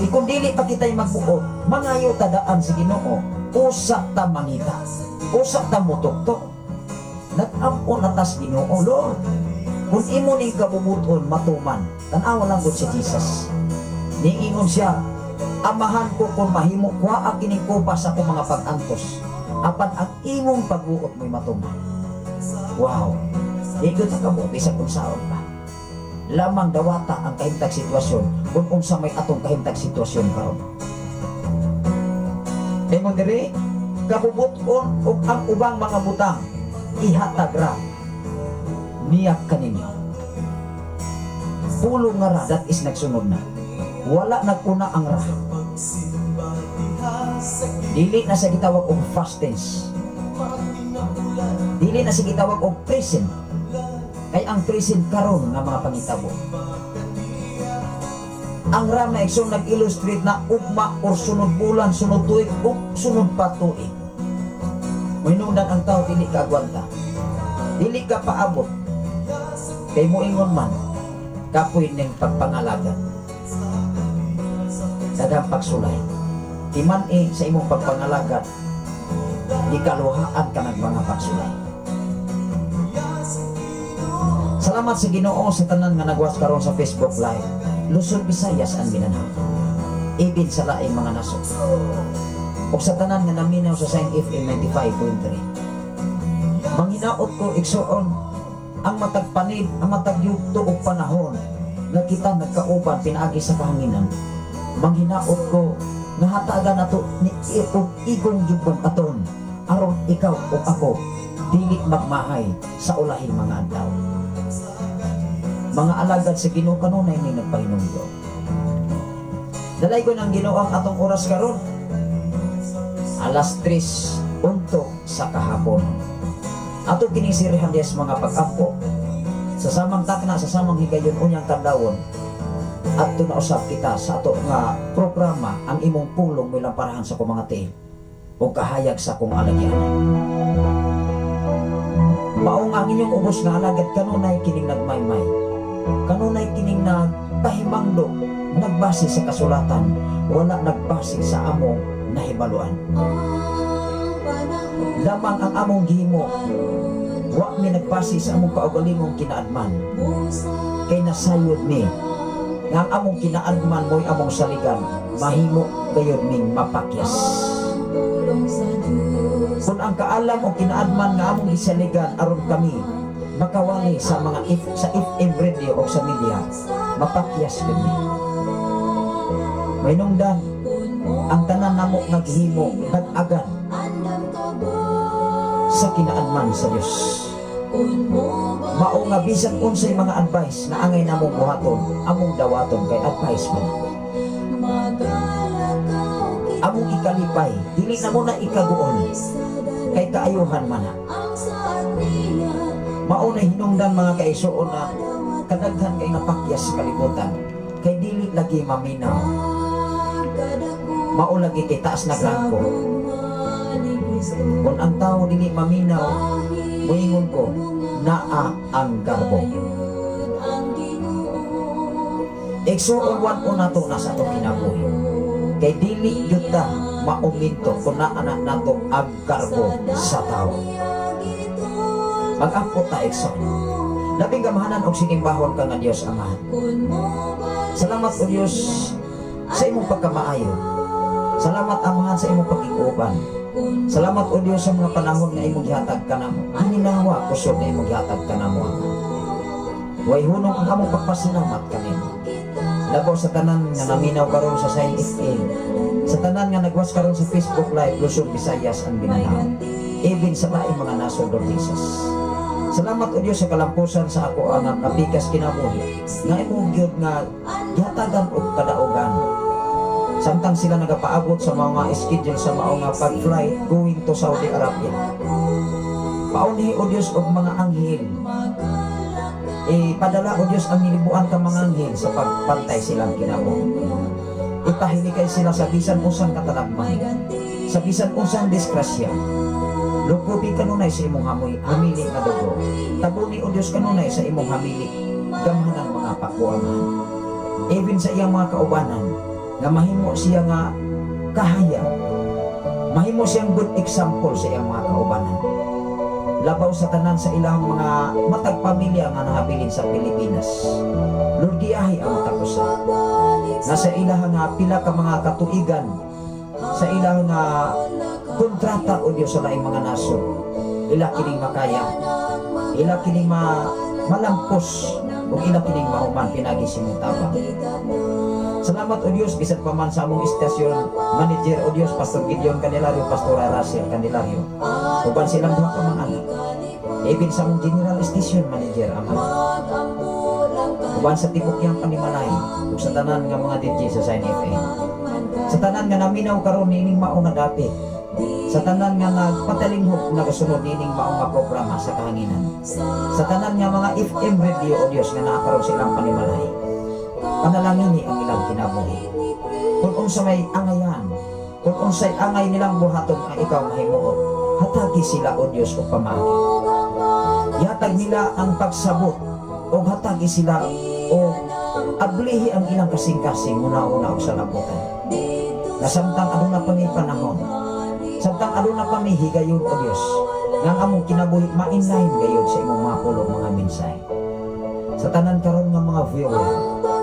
E kung dili pa kita'y magbuot, mangayo tadaan sa Ginoo, usa ta mangita, usa ta mutuktok. Nag-ampo na tas Ginoo, "Lord, kung imo ning kabubuton matuman." Tan-awa lang gud si Jesus. Niingon siya, "Amahan ko, kung mahimo, kuha kining kupa sa akong mga pag-antos. Apan ang imong pagbuot mo'y matuman." Wow! Di ta kabuot bisag unsaon pa. Lamang dawata ang kahimtag sitwasyon kung unsa may atong kahimtag sitwasyon karon. Ingon diri, kabubuton ug ang ubang mga butang ihatag ra niya kaninyo. Pulong nga ra, that is nagsunod na. Wala naguna ang ra. Dili na sa gitawag og past tense. Dili na sa gitawag og present. Kay ang present karon nga mga pangitabo. Ang ra na, igsoon, nag-illustrate na ugma or sunod bulan, sunod tuig, ug sunod pa tuig. Mohinungdan ang tao dili ka agwanta. Dili ka paabot. Kay moingon man, kapoy ning pagpangalagan. Daghang pagsulay. Timan eh sa imong pagpangalagan, gikaluhaan ka ng mga pagsulay. Salamat sa Ginoo sa tanan nga nagwas karon sa Facebook Live. Luzon, Visayas and Mindanao. Ibin sa laing mga nasod. Ug sa tanan nga naminaw sa Sign FM 95.3. Manghinaot ko, igsuon, ang matag panid, ang matag yugto og panahon nga kita nagkauban pinaagi sa kahanginan. Manghinaot ko nga hatagan nato ni og igong yugong aton aron ikaw ug ako dili magmahay sa ulahing mga adlaw. Mga alagad sa Ginoo, kanunay ni nagpahinumdom. Dalaygon ang Ginoo ang atong oras karon. Alas 3 untok sa kahapon. Ato kining sirihan diya sa mga pag-ampo. Sa samang takna, sa samang higayon, unyang kadlawon, adto na usab kita sa ato nga programa, Ang Imong Pulong Mo'y Lamparahan sa Akong Mga Tiil o Kahayag sa Akong Alagyanan. Maong ang inyong ubos nga alagad, kanunay kining nagmaymay. Kanunay kining nagpahimangdo, nagbase sa kasulatan, wala nagbase sa among nahibaluan. Lamang ang among gihimo, wa mi nagbase sa among kaugalingong kinaadman. Kay nasayod mi nga ang among kinaadman mo'y among saligan, mahimo gayud ming mapakyas. Kung ang kaalam o kinaadman nga among gisaligan aron kami makawali sa mga sa FM radio o sa media, mapakyas gud mi. Mahinungdan, ang tanan namo nga gihimo nag-agan sa kinaadman sa Dios. Mao nga bisan unsay mga advice na angay namong buhaton, among dawaton kay advice man. Among ikalipay, dili na mo na ikaguol, kay kaayuhan man na. Mao na hinungdan, mga kaisuon, na kadaghan kay napakyas sa kalibutan, kay dili lagi maminaw. Mao lagi kay taas na grangko. Kung ang tao dili maminaw, muingon ko, naa ang garbo. Igsuon, wan-on nato na sa atong kinabuhi. Kay dili gyud ta mauminto kung naa na nato ang garbo sa tao. Mag-ampo ta, igsoon. Labing gamahanan og sinimbahon ka nga Dios Amahan. Salamat, O Dios, sa imong pagkamaayo. Salamat, Amahan, sa imong pagkikuban. Salamat, O Dios, sa mga panahon nga imong gihatag kanamo. Gininawa kusog nga imong gihatag kanamo, Ama. Way hunong ang among pagpasalamat kanimo. Labaw sa tanan nga naminaw karon sa Sign FM. Sa tanan nga nagwas karon sa Facebook Live, Luzon, Visayas and Mindanao. Even sa laing mga nasod, Lord Jesus. Salamat, O Dios, sa kalampusan sa ako ang kapikas kinabuhi nga imong gyud nga gihatagan og kadaugan. Samtang sila nagapaabot sa mga schedule sa mao nga pag-flight going to Saudi Arabia. Paunhi, O Dios, og mga anghel. Ipadala, O Dios, ang nilibuan ka mga anghel sa pagpantay silang kinabuhi. Ipahilikay sila sa bisan usang katalagman, sa bisan usang disgrasya. Lukubi kanunay sa imong hamoy, hamili nga dugo. Tabuni, O Dios, kanunay sa imong hamili, gamhanan mga pakuangan. Even sa iyang mga kaubanan, nga mahimo siya nga kahayag. Mahimo siyang good example sa iyang mga kaubanan. Labaw sa tanan sa ilang mga matag pamilya nga nahabilin sa Pilipinas. Lord, giyahi ang matag usa. Nga sa ilang nga pila ka mga katuigan, sa ilang nga kontrata, O Diyos, sa laing mga nasod, ila kining makaya, ila kining malampos, ug ila kining mahuman pinagi sa imong tabang. Salamat, O Diyos, bisan pa man sa among istasyon manager, O Diyos, Pastor Gideon Candelario, Pastora Russell Candelario, uban silang duha ka mga anak. Even sa among general station manager, Ama. Uban sa tibok niyang panimalay, ug sa tanan nga mga DJ sa Sign FM. Sa tanan nga naminaw karon niining mao nga dapit. Sa tanan nga nagpatalinghok nagasunod niining mao nga programa sa kahanginan. Sa tanan nga mga FM radio, O Diyos, nga naa karon silang panimalay. Panalangini ang ilang kinabuhi. Kung unsa may angayan, kung unsay angay nilang buhaton ang ikaw mahimuot, hatagi sila, O Diyos, og pamaagi. Ihatag nila ang pagsabot o hatagi sila o ablihi ang ilang kasing-kasing una-una og sa labutan. Na samtang aduna pa mi panahon, samtang aduna pa mi higayon, O Dios, nga ang among kinabuhi ma-inline gayud sa imong mga pulong, mga mensahe. Sa tanan karon nga mga viewer,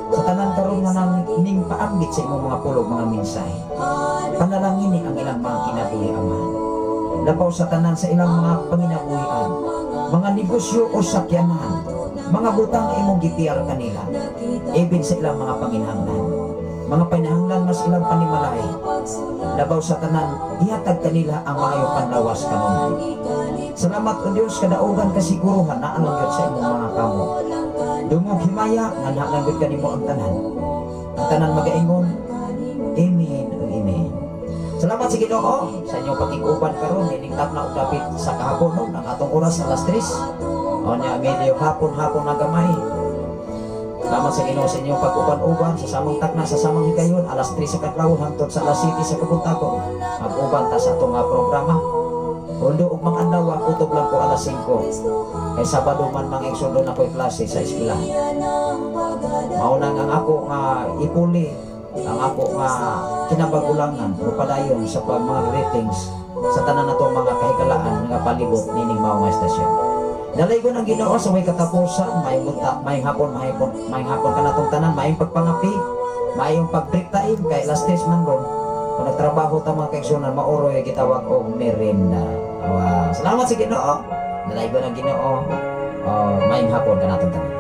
sa tanan karon nga nang ning paambit sa imong mga pulong, mga mensahe, panalangini ang ilang mga kinabuhi, Amahan. Labaw sa tanan sa ilang mga panginabuhian, mga negosyo o sakyanan, mga butang nga imong gitiyar kanila, even sa ilang mga panginahanglan. Mga panahanglan mas ilang panimalay. Labaw sa tanan, ihatag kanila ang maayong panlawas kanunay. Salamat, O Dios, kadaugan kasiguruhan na anong gyud sa imong mga kamot. Dungog himaya nga naa gyud kanimo ang tanan. Ang tanan magaingon, "Amen ug amen." Salamat sa Ginoo sa inyong pakig-uban karon nining na og dapit sa kahapon, no, ang atong oras alas 3. O nya medyo hapon-hapon na gamay. Salamat sa Ginoo sa inyong pag-uban-uban sa samang takna, sa samang higayon, alas 3 sa kadlawon hangtod sa alas 7 sa kabuntagon. Mag-uban ta sa atong nga programa. Hundo og mga adlaw, kutob lang ko alas 5. Kay Sabado man, mga igsoon, na ko'y klase sa eskwelahan. Mao na nga ang ako nga ipuli ang ako nga kinabagulangan padayon sa pag mga greetings sa tanan natong mga kahigalaan nga palibot nining mao nga estasyon. Dalaygon ang Ginoo sa way katapusan, maayong bunta, maayong hapon, maayong hapon, maayong hapon kanatong tanan, maayong pagpangapi, maayong pag-break time kay alas 3 man ron. Kung nagtrabaho ta, mga kaigsuonan, maoroy gitawag og merienda. Wow. Salamat sa Ginoo. Dalaygon ang Ginoo. Oh, maayong hapon kanatong tanan.